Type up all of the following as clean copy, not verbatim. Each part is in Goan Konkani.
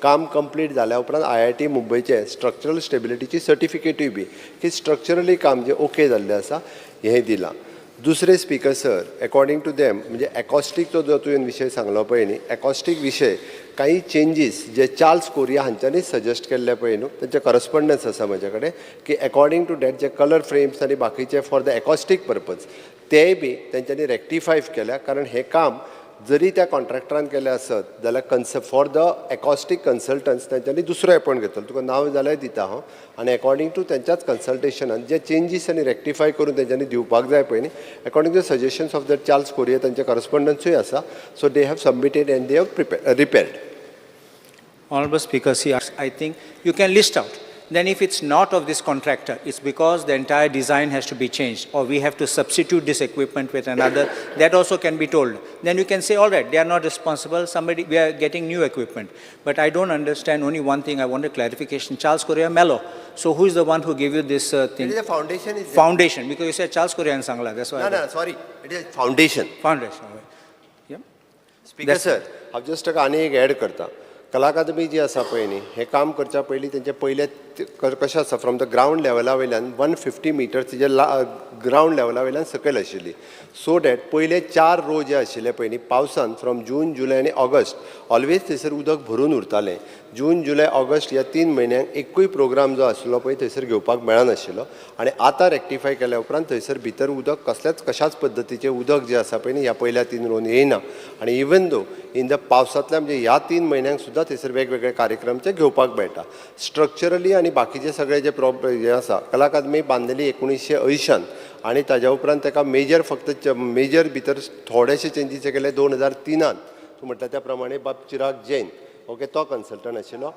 काम कंप्लीट जाल्या उपरांत आयआयटी मुंबयचे स्ट्रक्चरल स्टेबिलिटीची सर्टिफिकेटूय बी की स्ट्रक्चरली काम जें ओके जाल्लें आसा हें दिलां. दुसरें, speaker sir, according to them, म्हणजे एकॉस्टिकचो जो तुवें विशय सांगलो पळय न्ही, एकॉस्टीक विशय काही चेंजीस जे चार्ल्स कोरिया हांच्यांनी सजेस्ट केल्ले पळय न्हू, तेंचे करस्पॉन्डन्स आसा म्हजे कडेन की एकॉर्डिंग टू that जे कलर फ्रेम्स आनी बाकीचे फॉर the acoustic purpose तेय बी तेंच्यांनी रेक्टिफाय केल्या. कारण हें काम जरी त्या कॉन्ट्रॅक्टरान केलें आसत जाल्यार cons for the acoustic consultants तेंच्यांनी दुसरो एपॉयंट घेतलो. तुका नांव जाल्यार दिता हांव. आनी एकॉर्डिंग टू तेंच्याच कन्सल्टेशनान जे चेंजीस आनी रेक्टिफाय करून तेंच्यांनी दिवपाक जाय पळय न्ही, according to suggestions of that Charles Correa, तेंचे करस्पॉन्डन्सूय आसा, so they have submitted and they have prepare repaired. Honorable Speaker, see, I think you can list out. Then if it's not of this contractor, it's because the entire design has to be changed or we have to substitute this equipment with another, that also can be told. Then you can say, all right, they are not responsible, somebody, we are getting new equipment. But I don't understand only one thing, I want a clarification. Charles Correa Mello. So who is the one who gave you this thing? It is a foundation is Foundation, because you said Charles Correa and Sangla, that's why. ना ना, sorry, it is foundation. Foundation, all right. Yeah. Speaker sir, हांव जस्ट ताका आनी एक एड करता. कला अकादमी जी आसा पळय न्ही, हें काम करच्या पयलीं तेंचे पयले कशें आसा, फ्रॉम the ground लेवला वयल्यान 150 मिटर्स तिजे ग्रावंड लेवला वयल्यान सकयल आशिल्ली. सो that पयले चार रो जे आशिल्ले पळय न्ही, पावसान फ्रॉम जून, जुलय आनी ऑगस्ट ऑलवेज थंयसर उदक भरून उरतालें. जून, जुलय, ऑगस्ट ह्या 3 म्हयन्यांक एकूय प्रोग्राम जो आशिल्लो पळय थंयसर घेवपाक मेळनाशिल्लो. आनी आतां रेक्टिफाय केल्या उपरांत थंयसर भितर उदक कसल्याच कशाच पद्दतीचें उदक जें आसा पळय न्ही, ह्या पयल्या तीन रोन येयना. आनी इवन दो इन the पावसांतल्या, म्हणजे ह्या 3 म्हयन्यांक सुद्दां थंयसर वेगवेगळे कार्यक्रम जे घेवपाक मेळटा. स्ट्रक्चरली आनी बाकीचे सगळे जे प्रॉब्लेम हे आसा, कला अकादमी बांदलेली 1980न आनी ताज्या उपरांत ताका मेजर, फक्त मेजर भितर थोडेशे चेंजीस केले 2003न. तूं म्हणटा त्या प्रमाणे बाब चिराग जैन, ओके, तो कन्सल्टंट आशिल्लो.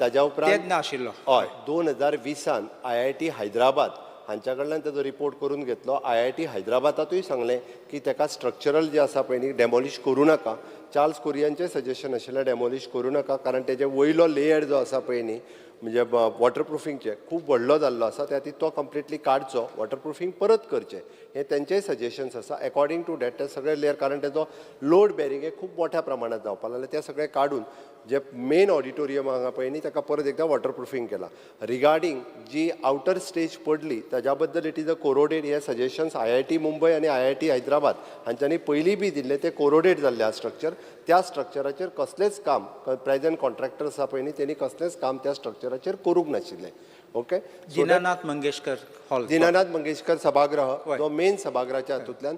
ताज्या उपरांत तेन्ना आशिल्लो. हय, 2020न आयआयटी हैदराबाद हांच्या कडल्यान ताजो रिपोर्ट करून घेतलो. आयआयटी हैदराबादातूय सांगलें की ताका स्ट्रक्चरल जे आसा पळय न्ही, डेमोलिश करूं नाका. चार्ल्स कोरियांचें सजेशन आशिल्लें डेमोलिश करूं नाका, कारण तेजे वयलो लेयर जो आसा पळय न्ही, म्हणजे वॉटरप्रुफिंगचें खूब व्हडलो जाल्लो आसा, त्या खातीर तो कंप्लिटली काडचो, वॉटरप्रुफींग परत करचें, हें तेंचेय सजेशन्स आसा. एकॉर्डिंग टू that ते सगळे लेयर, कारण तेजो लोड बेरींग हें खूब मोठ्या प्रमाणात जावपाक लागलें, तें सगळें काडून जे मेन ऑडिटोरियम हांगा पळय न्ही, ताका परत एकदां वॉटरप्रुफींग केलां. रिगार्डींग जी आवटर स्टेज पडली ताज्या बद्दल, it is a corroded. हे सजेशन्स आयआयटी मुंबय आनी आयआयटी हैदराबाद हांच्यांनी पयलीं बी दिल्ले. ते कोरोडेड जाल्ले आसा स्ट्रक्चर. त्या स्ट्रक्चराचेर कसलेंच काम, प्रेझेंट कॉन्ट्रॅक्टर आसा पळय न्ही, तेणी कसलेंच काम त्या स्ट्रक्चराचेर करूंक नाशिल्लें. ओके. दीनानाथ मंगेशकर हॉल. दीनानाथ मंगेशकर सभागृह, जो मेन सभागृहाच्या हातूंतल्यान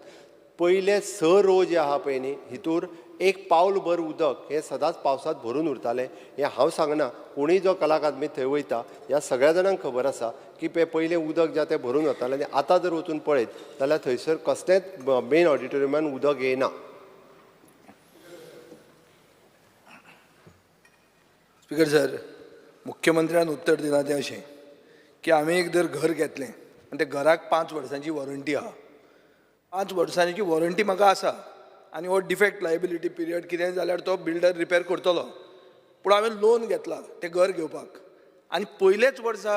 पयले स रो जे आहा पळय न्ही, हितूर एक पावल भर उदक हें सदांच पावसांत भरून उरतालें. हें हांव सांगना, कोणूय जो कला अकादमीत थंय वयता, ह्या सगळ्या जाणांक खबर आसा की ते पयलें उदक जें तें भरून वतालें. आनी आतां जर वचून पळयत जाल्यार थंयसर कसलेंच मेन ऑडिटोरियमान उदक येयना. स्पीकर सर, मुख्यमंत्र्यान उत्तर दिलां तें अशें की आमी एक जर घर घेतलें आनी त्या घराक 5 वर्सांची वॉरंटी आहा, 5 वर्सांची वॉरंटी म्हाका आसा आनी हो डिफेक्ट लायबिलिटी पिरियड, कितेंय जाल्यार तो बिल्डर रिपेर करतलो. पूण हांवें लोन घेतला तें घर घेवपाक आनी पयलेच वर्सा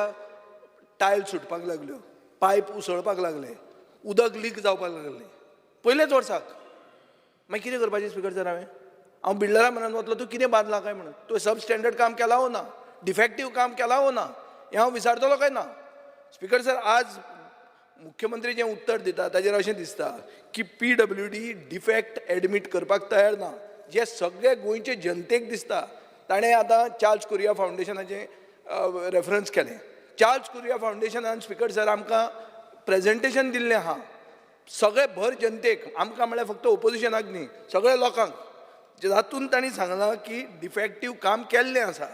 टायल सुटपाक लागल्यो, पायप उसळपाक लागले, उदक लीक जावपाक लागलें पयलेच वर्साक. मागीर कितें करपाचें स्पीकर सर हांवें? हांव बिल्डरा म्हऱ्यान वतलो, तूं कितें बांदलां काय म्हणून? तुवें सब स्टँडर्ड काम केलां वो ना, डिफेक्टीव काम केलां वो ना, हें हांव विचारतलो काय ना? स्पीकर सर, आज मुख्यमंत्री जें उत्तर दिता ताजेर अशें दिसता की पीडब्ल्यूडी डिफेक्ट एडमीट करपाक तयार ना, जें सगळे गोंयचे जनतेक दिसता. ताणें आतां चार्ल्स कुरिया फावंडेशनाचें रेफरन्स केलें. चार्ल्स कुरिया फावंडेशनान, स्पीकर सर, आमकां प्रेजेंटेशन दिल्लें आहा सगळे भर जनतेक, आमकां म्हळ्यार फक्त ओपोजिशनाक न्ही, सगळ्या लोकांक, जातून तांणी सांगलां की डिफेक्टीव काम केल्लें आसा.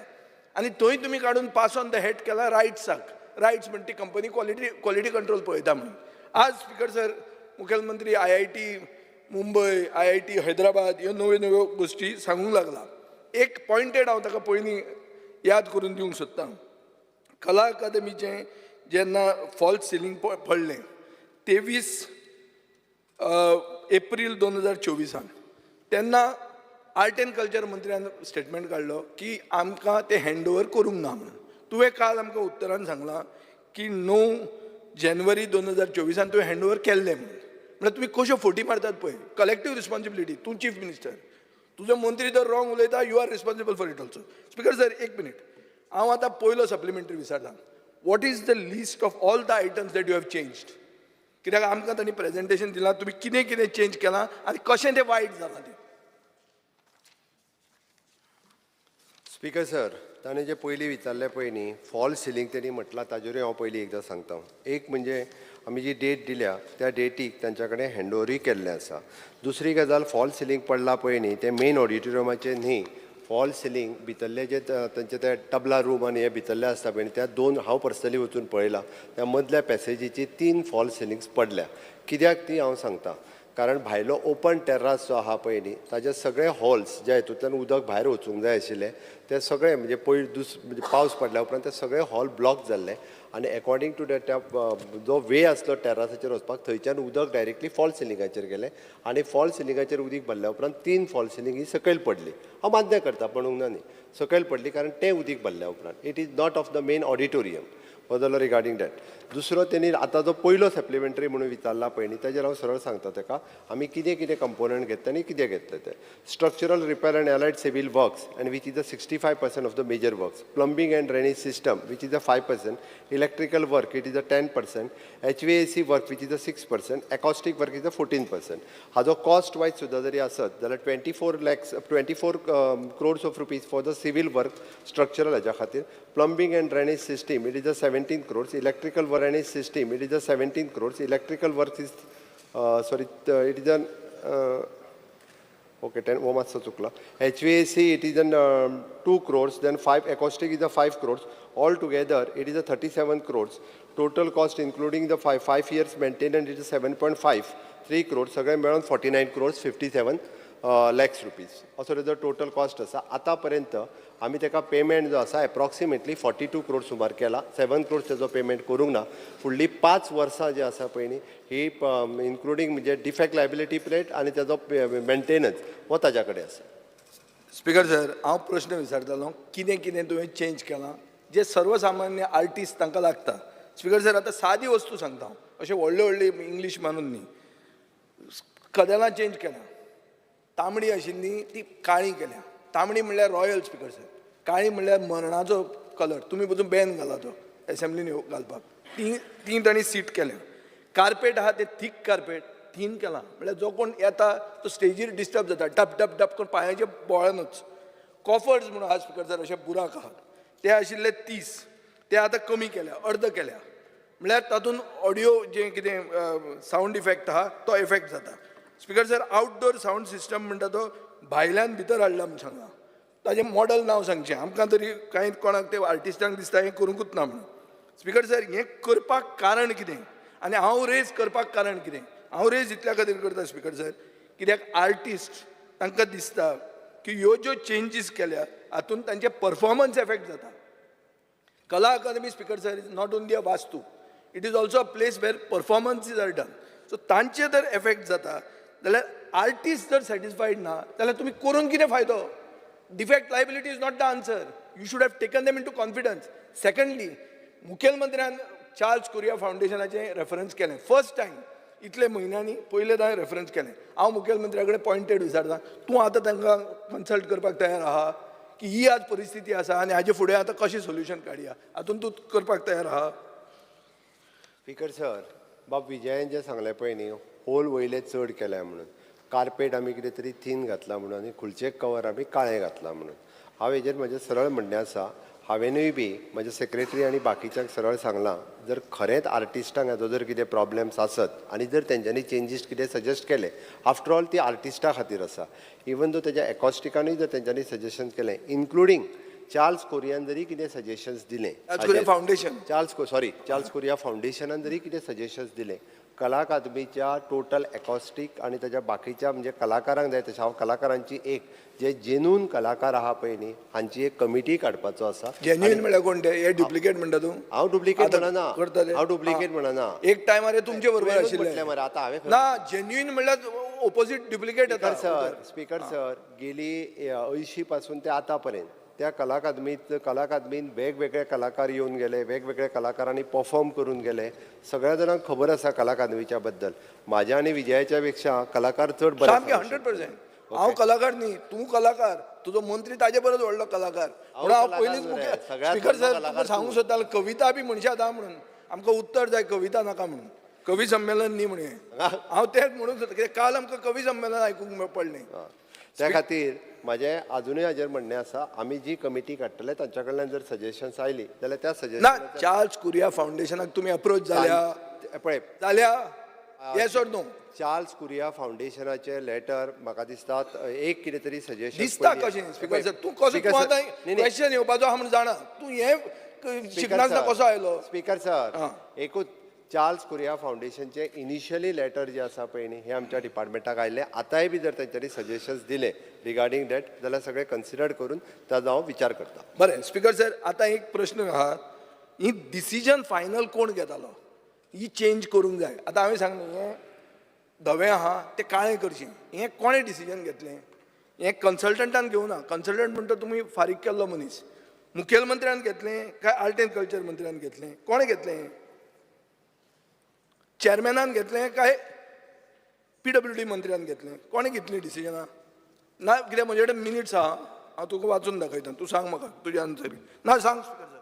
आनी थंय तुमी काडून पास ऑन the hat केला रायट्साक. रायट्स म्हणटा ती कंपनी क्वॉलिटी कंट्रोल पळयता म्हणून. आज, स्पीकर सर, मुखेलमंत्री आयआयटी मुंबय, आयआयटी हैदराबाद ह्यो नव्यो नव्यो गोश्टी सांगूंक लागला. एक पॉयंटेड हांव ताका पयलीं याद करून दिवंक सोदतां. कला अकादमीचें जेन्ना फॉल्स सिलींग पडलें 23 एप्रील 2024न, तेन्ना आर्ट एंड कल्चर मंत्र्यान स्टेटमेंट काडलो की आमकां तें हँड ओवर करूंक ना म्हणून. तुवें काल आमकां उत्तरान सांगलां की 9 जानेवारी 2024न तुवें हँड ओवर केल्लें म्हणून. म्हणल्यार तुमी कश्यो फटी मारतात पळय. कलेक्टीव रिस्पॉन्सिबिलिटी, तूं चीफ मिनिस्टर. तुजो मंत्री जर रॉंग उलयता, you are responsible for it also. Speaker sir, एक मिनीट, हांव आतां पयलो सप्लिमेंटरी विचारता, what is the list of all the items that you have changed? कित्याक आमकां तांणी प्रेजेंटेशन दिलां, तुमी कितें कितें चेंज केलां आनी कशें तें वायट जालां तें. स्पीकर सर, ताणें जे पयलीं विचारलें पळय न्ही, फॉल सिलींग तेणी म्हटलां, ताजेरूय हांव पयलीं एकदां सांगता. एक म्हणजे आमी जी डेट दिल्या त्या डेटीक तांच्या कडेन हँड ओवरूय केल्लें आसा. दुसरी गजाल, फॉल सिलींग पडला पळय न्ही, तें मेन ऑडिटोरियमाचें न्ही. फॉल सिलींग भितरले जे तांचे ते तबला रूम आनी हे भितरले आसता पळय न्ही, त्या दोन, हांव पर्सनली वचून पळयलां, त्या मदल्या पॅसेजीची तीन फॉल सिलिंग्स पडल्या. कित्याक ती हांव सांगता, कारण भायलो ओपन टेर्रास जो आहा पळय न्ही, ताजे सगळे हॉल्स ज्या हितूंतल्यान उदक भायर वचूंक जाय आशिल्लें ते सगळे म्हणजे पयर म्हणजे पावस पडल्या उपरांत ते सगळे हॉल ब्लॉक जाल्ले आनी एकॉर्डींग टू that त्या जो वे आसलो टेर्रासाचेर वचपाक, थंयच्यान उदक डायरेक्टली फॉल सिलिंगाचेर गेलें आनी फॉल सिलिंगाचेर उदीक भरल्या उपरांत तीन फॉल सिलींग ही सकयल पडली. हांव मान्य करता, पडूंक ना न्ही, सकयल पडली कारण तें उदीक भरल्या उपरांत. It is not of the main auditorium बदल. रिगार्डींग that, दुसरो तेणी आतां जो पयलो सप्लिमेंटरी म्हणून विचारला पळय न्ही, ताजेर हांव सरळ सांगता ताका आमी कितें कितें कंपोनंट घेतले आनी कितें घेतले ते. Structural repair and allied civil works, and which is a 65% of the major works, plumbing and drainage system, which is a 5%, electrical work, it is a 10%, HVAC work, which is a 6%, acoustic work is a 14%. हाजो कॉस्ट वायज सुद्दां जरी आसत जाल्यार 24 lakhs, 24 crores of rupees for the civil work, structural हाज्या खातीर. Plumbing and drainage system, it is a 17 crores. Electrical work, drainage system, it is a 17 crores. Electrical work is, sorry, it is an, okay, 10, हो मातसो चुकला. HVAC, it is an 2 crores, then 5, acoustic is a 5 crores. All together it is a 37 crores total cost, including the 5 years maintenance, it is 7.53 crores. सगळे मेळून 49 crores 57 lakhs rupees असो तेजो टोटल कॉस्ट आसा. आतां पर्यंत आमी ताका पेमेंट जो आसा एप्रॉक्सिमेटली 42 क्रोड सुमार केला. 7 क्रोड्स तेजो पेमेंट करूंक ना. फुडलीं 5 वर्सां जी आसा पळय न्ही, ही इन्क्लुडींग म्हणजे डिफेक्ट लायबिलिटी प्लेट आनी तेजो मेंटेनन्स हो ताज्या कडेन आसा. स्पीकर सर, हांव प्रश्न विचारतालो, कितें कितें तुवें चेंज केलां जे सर्वसामान्य आर्टिस्ट तांकां लागता. स्पीकर सर, आतां सादी वस्तू सांगता हांव, अशें व्हडले व्हडले इंग्लीश मानून न्ही. कदेलां चेंज केल्या, तांबडी आशिल्ली ती काळी केल्या. तांबडी म्हणल्यार रॉयल, स्पीकर सर, काळी म्हणल्यार मरणाचो कलर. तुमी पसून बॅन घाला तो एसेंब्लीन घालपाक. ती ती तांणी सीट केल्या. कार्पेट आहा ते थीक कार्पेट, थीन केलां, म्हणल्यार जो कोण येता तो स्टेजीर डिस्टर्ब जाता, डप डप डप करून पांयाचे बोळानूच. कॉफर्स म्हणून आहा स्पीकर सर, अशे बुराक आहात, ते आशिल्ले 30, ते आतां कमी केल्या, अर्द केल्या, म्हणल्यार तातूंत ऑडियो जे कितें सावंड इफेक्ट आहा तो इफेक्ट जाता. Speaker sir, outdoor sound system म्हणटा तो भायल्यान भितर हाडला म्हूण सांगला, ताजें मॉडल नांव सांगचें आमकां तरी. कांय कोणाक ते आर्टिस्टांक दिसता हें करूंकूच ना म्हणून. स्पीकर सर, हें करपाक कारण कितें आनी हांव रेज करपाक कारण कितें? हांव रेज इतल्या खातीर करता स्पीकर सर, कित्याक आर्टिस्ट तांकां दिसता की ह्यो ज्यो चेंजीस केल्या हातूंत तांचे परफॉर्मन्स एफेक्ट जाता. कला अकादमी, Speaker sir, is not only a vastu, it is also a place where performances are done. So तांचे जर एफेक्ट जाता जाल्यार, आर्टिस्ट जर सॅटिस्फायड ना जाल्यार तुमी करून कितें फायदो? Defect liability is not the answer. You should have taken them into confidence. Secondly, मुखेलमंत्र्यान चार्ल्स कुरिया फावंडेशनाचें रेफरन्स केलें फर्स्ट टायम. इतले म्हयन्यांनी पयले रेफरन्स केलें. हांव मुखेलमंत्र्या कडेन पॉयंटेड विचारता, तूं आतां तांकां कन्सल्ट करपाक तयार आहा की ही आज परिस्थिती आसा आनी हाजे फुडें आतां कशें सोल्युशन काडया, हातून तूं करपाक तयार आहा? स्पीकर सर, बाब विजयान जें सांगलें पळय न्ही, होल वयले चड केल्या म्हणून, कार्पेट आमी कितें तरी थीन घातला म्हणून आनी खुर्चेक कवर आमी काळें घातलां म्हणून, हांव हेजेर म्हजें सरळ म्हणणें आसा, हांवेनूय बी म्हज्या सेक्रेटरी आनी बाकीच्यांक सरळ सांगलां, जर खरेंच आर्टिस्टांक हाजो जर कितें प्रॉब्लम्स आसत आनी जर तेंच्यांनी चेंजीस कितें सजेस्ट केले, आफ्टर ऑल ती आर्टिस्टा खातीर आसा. इवन दो तेज्या एकॉस्टिकानूय जर तेंच्यांनी सजेशन केलें, इन्क्लुडींग चार्ल्स कोरियान जरी कितें सजेशन्स दिलें, चार्ल्स कोरिया फावंडेशन. चार्ल्स को सॉरी, चार्ल्स कोरिया फावंडेशनान जरी कितें सजेशन्स दिले कला अकादमीच्या टोटल एकॉस्टीक आनी ताच्या बाकीच्या म्हणजे कलाकारांक जाय तशें, हांव कलाकारांची एक जे जेन्यून कलाकार आहा पळय न्ही, हांची एक कमिटी काडपाचो आसा. जेन्युइन म्हळ्यार कोण ते? हे डुप्लिकेट म्हणटा तूं? हांव डुप्लिकेट आतां म्हणना. करता ते? हांव डुप्लिकेट म्हणना. एक टायमार हे तुमचे बरोबर तुवेंनूच आशिल्ले. म्हटलें मरे, आतां हांवें खंय- ना, जेन्युइन म्हणल्यार ओपोजीट डुप्लिकेट स्पीकर येता. सर, स्पीकर सर, गेली 80 पासून ते आतां पर्यंत त्या कला अकादमीत, कला अकादमीन वेगवेगळे कलाकार येवन गेले, वेगवेगळे कलाकारांनी परफॉर्म करून गेले. सगळ्या जाणांक खबर आसा कला अकादमीच्या बद्दल. म्हाज्या आनी विजयाच्या पेक्षा कलाकार चड बरे सामकें, सांगूंक 100%. हांव कलाकार न्ही, तूं कलाकार, तुजो मंत्री ताजे परस व्हडलो कलाकार. म्हणून हांव कलाकार पयलींच न्हू रे, मुख्य सगळ्यांत स्पीकर व्हडलो सर, कलाकार तुमकां सांगूंक तूं. सोदतालो कविता बी म्हणशात हा म्हणून आमकां उत्तर जाय, कविता नाका म्हणून. कवी संमेलन न्ही म्हणून हांव तेंच म्हणूंक सोदता, कित्याक काल आमकां कवी संमेलन आयकूंक पडलें. त्या खातीर म्हाजें आजुनूय हाजेर म्हणणें आसा, आमी जी कमिटी काडटले तांच्या कडल्यान जर सजेशन्स आयली जाल्यार त्या ना, सजेशन चार्ल्स कुरिया फावंडेशनाक तुमी अप्रोच जाल्या? पळय, जाल्या, येस or no? Charles Correa फावंडेशनाचें letter म्हाका दिसता एक कितें तरी सजेशन दिसता कशें स्पीकर सर? तूं कसो, तूं आतां क्वेश्चन येवपाचो आहा म्हूण जाणा, तूं हें शिकनासतना कसो आयलो? स्पीकर सर, आं. एकूच चार्ल्स कुरिया फावंडेशनचे इनिशियली लेटर जे आसा पळय न्ही, हे आमच्या डिपार्टमेंटाक आयिल्लें. आतांय बी जर तेंच्यांनी सजेशन्स दिले रिगार्डींग that जाल्यार सगळें कन्सिडर करून ताजो हांव विचार करता. बरें स्पीकर सर, आतां एक प्रश्न आहा, ही डिसिजन फायनल कोण घेतालो? ही चेंज करूंक जाय. आतां हांवें सांगलें हें धवें आहा तें काळें करचें, हें कोणें डिसिजन घेतलें? हें कन्सल्टंटान घेवना. कन्सल्टंट म्हणटा तुमी फारीक केल्लो मनीस. मुखेलमंत्र्यान घेतलें काय आर्ट एंड कल्चर मंत्र्यान घेतलें? कोणें घेतलें? चॅरमॅनान घेतलें काय पीडब्ल्यूडी मंत्र्यान घेतलें? कोणें घेतलीं डिसिजनां? ना, कित्याक म्हजे कडेन मिनिट्स आहा, हांव तुका वाचून दाखयता, तूं सांग म्हाका तुजें आन्सर. ना, सांग स्पीकर सर.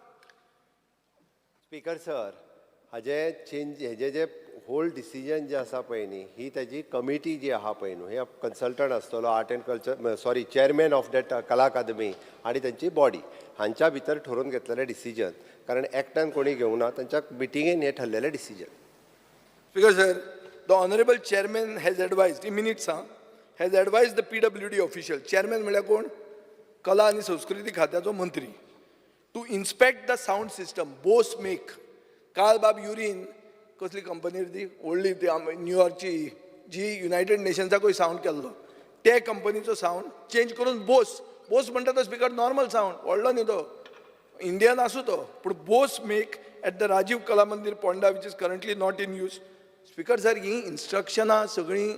स्पीकर सर, हाजे चेंज, हेजे जे होल डिसिजन जे आसा पळय न्ही, ही ताजी कमिटी जी आहा पळय न्हू, हे कन्सल्टंट आसतलो art and culture, sorry, chairman of that Kala Akademi आनी तांची बॉडी हांच्या भितर ठरोवन घेतलेलें डिसिजन, कारण एकट्यान कोणी घेवना, तांच्या मिटिंगेन हें ठरलेलें decision. Speaker sir, the honourable chairman has advised, he minutes आं, has advised the PWD official. Chairman म्हणल्यार कोण? कला आनी संस्कृती खात्याचो मंत्री. To inspect the sound system Bose make. काल बाब युरीन कसली कंपनी ती व्हडली ती न्यूयॉर्कची जी युनायटेड नेशन्साकूय सावंड केल्लो, ते कंपनीचो सावंड चेंज करून बोस. बोस म्हणटा तो स्पीकर नॉर्मल सावंड, व्हडलो न्ही तो, इंडियन आसूं तो, पूण Bose make at the Rajiv Kala Mandir Ponda, which is currently not in use. Speaker sir, ही इन्स्ट्रक्शनां सगळीं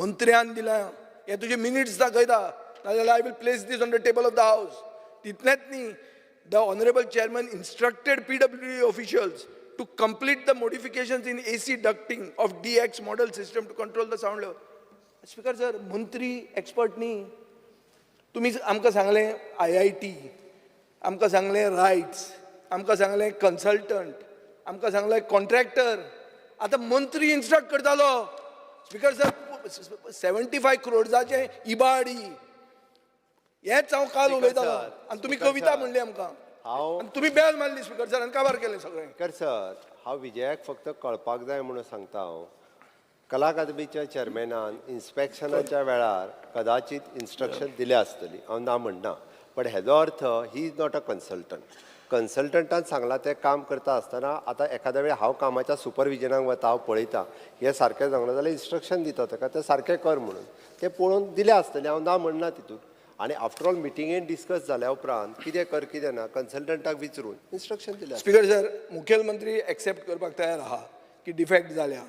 मंत्र्यान दिल्या, हे तुजे मिनिट्स दाखयता, नाजाल्यार I will place this on the table of the house. तितलेंच न्ही, the honourable chairman instructed PWD officials to complete the modifications in AC ducting of DX model system to control the sound level. Speaker sir, मंत्री एक्सपर्ट न्ही. तुमी आमकां सांगलें आयआयटी, आमकां सांगलें रायट्स, आमकां सांगलें कन्सल्टंट, आमकां सांगलें कॉन्ट्रॅक्टर, आतां मंत्री इन्स्ट्रक्ट करतालो. स्पीकर सर, 75 क्रोड्साचें इबाड ही, हेंच हांव काल स्पीकर उलयतालो सर, आनी तुमी स्पीकर कविता सर, म्हणली आमकां हांव आनी तुमी बेल मारली स्पीकर सर आनी काबार केलें सगळें. स्पीकर सर, हांव विजयाक फक्त कळपाक जाय म्हणून सांगता, हांव कला अकादमीच्या चेअरमॅनान इन्स्पेक्शनाच्या वेळार कदाचित इन्स्ट्रक्शन दिल्या आसतली, हांव ना म्हणना, बट हेजो अर्थ he is not a consultant. कन्सल्टंटान सांगलां तें काम करता आसतना आतां एखाद्या वेळार हांव कामाच्या सुपरविजनाक वता, हांव पळयता हें सारकें जावंक ना जाल्यार इन्स्ट्रक्शन दिता ताका तें सारकें कर म्हणून, तें पळोवन दिल्या आसतलें, हांव ना म्हणना तितून. आनी आफ्टर ऑल मिटिंगेन डिस्कस जाल्या उपरांत कितें कर कितें ना कन्सल्टंटाक विचारून इन्स्ट्रक्शन दिलें. स्पीकर सर, मुखेलमंत्री एक्सेप्ट करपाक तयार आहा की डिफेक्ट जाल्या,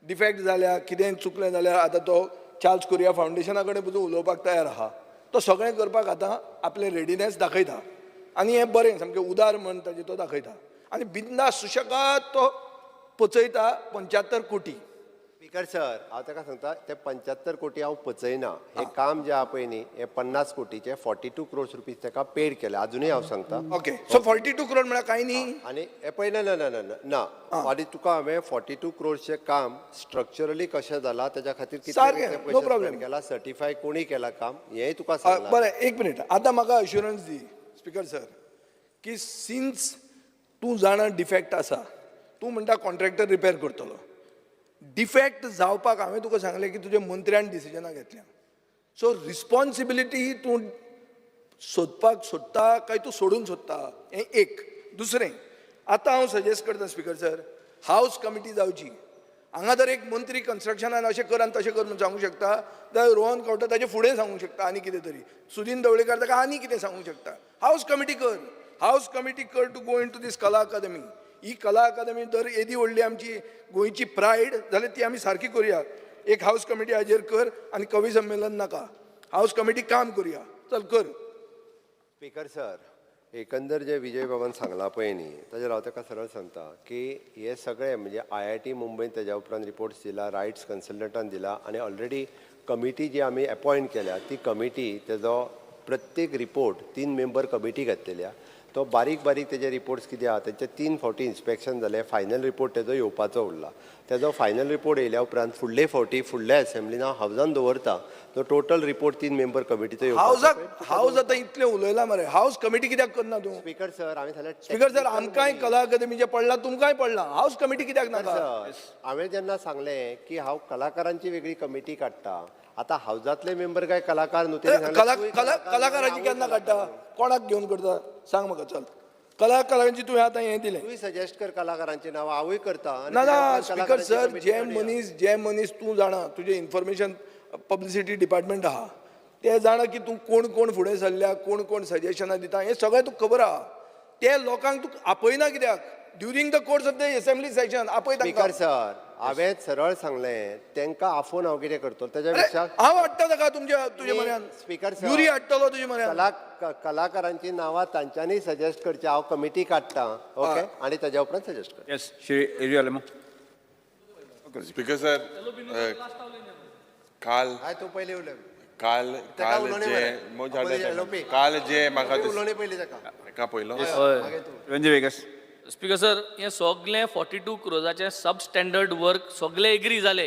डिफेक्ट जाल्या, कितेंय चुकलें जाल्यार आतां तो चार्ल्स कुरिया फावंडेशना कडेन पसून उलोवपाक तयार आहा. तो सगळें करपाक आतां आपलें रेडिनेस दाखयता आनी हें बरें सामकें उदार मन ताजें तो दाखयता आनी बिंदास सुशेगाद तो पचयता 75 कोटी. स्पीकर सर, हांव ताका सांगता ते 75 कोटी हांव पचयना. हें काम जें आहा पळय न्ही, हें 50 कोटीचें, 42 क्रोर्स रुपीज ताका पेड केले, आजुनूय हांव सांगता. ओके, सो 42 क्रोड म्हळ्यार कांय न्ही. आनी हें पळय, ना ना ना ना ना, आनी तुका हांवें 42 क्रोर्सचें काम स्ट्रक्चरली कशें जालां तेज्या खातीर कितले सारकें, कितले no पयशे problem. स्पेंड केला, सर्टिफाय कोणी केला काम, हेंय तुका सांगलां. बरें, एक मिनीट, आतां म्हाका अश्युरन्स दी स्पीकर सर की सिन्स तूं जाणा डिफेक्ट आसा, तूं म्हणटा कॉन्ट्रॅक्टर रिपेर करतलो, डिफेक्ट जावपाक हांवें तुका सांगलें की तुज्या मंत्र्यान डिसिजनां घेतल्या, सो रिस्पॉन्सिबिलिटी तूं सोदपाक सोदता काय तूं सोडूंक सोदता? हें एक. दुसरें, आतां हांव सजेस्ट करता स्पीकर सर, हावज कमिटी जावची. हांगा जर एक मंत्री कन्स्ट्रक्शनान अशें कर आनी तशें कर म्हूण सांगूंक शकता जाल्यार रोहन खंवटे ताजे फुडें सांगूंक शकता आनी कितें तरी, सुदीन ढवळीकार ताका आनी कितें सांगूंक शकता. हावज कमिटी कर, हावज कमिटी कर to go into this Kala Akademi. ही कला अकादमी जर येदी व्हडली आमची गोंयची प्रायड जाल्यार ती आमी सारकी करुया. एक हावज कमिटी हाजेर कर आनी कवी संमेलन नाका, हावज कमिटी काम करुया, चल कर. स्पीकर सर, एकंदर जे विजय बाबान सांगलां पळय न्ही, ताजेर हांव ताका सरळ सांगता की हे सगळे म्हणजे आयआयटी मुंबयन तेज्या उपरांत रिपोर्ट्स दिला, रायट्स कन्सल्टंटान दिला आनी ऑलरेडी कमिटी जी आमी अपॉयंट केल्या ती कमिटी तेजो प्रत्येक रिपोर्ट तीन मेंबर कमिटी घातलेली आहा. तो बारीक बारीक तेजे रिपोर्ट्स कितें आहा, तेंचे तीन फावटी इन्स्पेक्शन जालें, फायनल रिपोर्ट तेजो येवपाचो उरला. तेजो फायनल रिपोर्ट येयल्या उपरांत फुडले फावटी फुडल्या एसेंब्लीन हांव हावजान दवरता तो टोटल रिपोर्ट तीन मेंबर कमिटीचो येवपाचो. हावजाक हावज आतां इतलें उलयलां मरे, हावज कमिटी कित्याक करना तूं? स्पीकर सर, हांवें सांगलें. स्पीकर सर, आमकांय कला अकादमीचें पडलां, तुमकांय पडलां. हावज कमिटी कित्याक नाका? सर, हांवें जेन्ना सांगलें की हांव कलाकारांची वेगळी कमिटी काडटा, आतां हावजांतले मेंबर काय कलाकार न्हू, तेणी सांगलें, कला तूंय कला कलाकार न्हू, कलाकाराची हांवूय केन्ना कलाकार काडटा? कोणाक घेवन करता सांग म्हाका. चल, कलाकारांची तुवें आतां हें दिलें. तूंय सजेस्ट कर कलाकारांची नांवां, हांवूय करता आनी ना तेज्या ना उपरांत स्पीकर कलाकारांची सर, कमिटी जे काडुया. मनीस जे मनीस तूं जाणा, तुजें इन्फॉर्मेशन पब्लिसिटी डिपार्टमेंट आहा, ते जाणा की तूं कोण कोण फुडें सरल्या, कोण कोण सजेशनां दिता, हें सगळें तुका खबर आहा. ते लोकांक तूं आपयना कित्याक during the course of the assembly session? आपय स्पीकर तांकां. सर, हांवें सरळ सांगलें तांकां आफोवन हांव कितें करतलो तेज्या अरे, पेक्षा हांव हाडटा ताका तुमच्या तुजे म्हऱ्यान. स्पीकर सर, युरी हाडटलो तुजे म्हऱ्यान. कलाकारांची नांवां तांच्यांनी सजेस्ट करची, हांव कमिटी काडटा, ओके, आनी तेज्या उपरांत सजेस्ट करता. Yes, Shri Yuri Alemao. Speaker sir, काल हय, तूं पयलीं उलय. काल ताका काल उलोवणें जे मरे. मोज पयलीं हाडले LOP. काल जे म्हाका उलोवणें पयलीं ताका. ताका पयलो. मागीर तूं. वेंझी वेगस. स्पीकर सर, हें सगलें 42 क्रोजाचें सब स्टँडर्ड वर्क सगले एग्री जाले.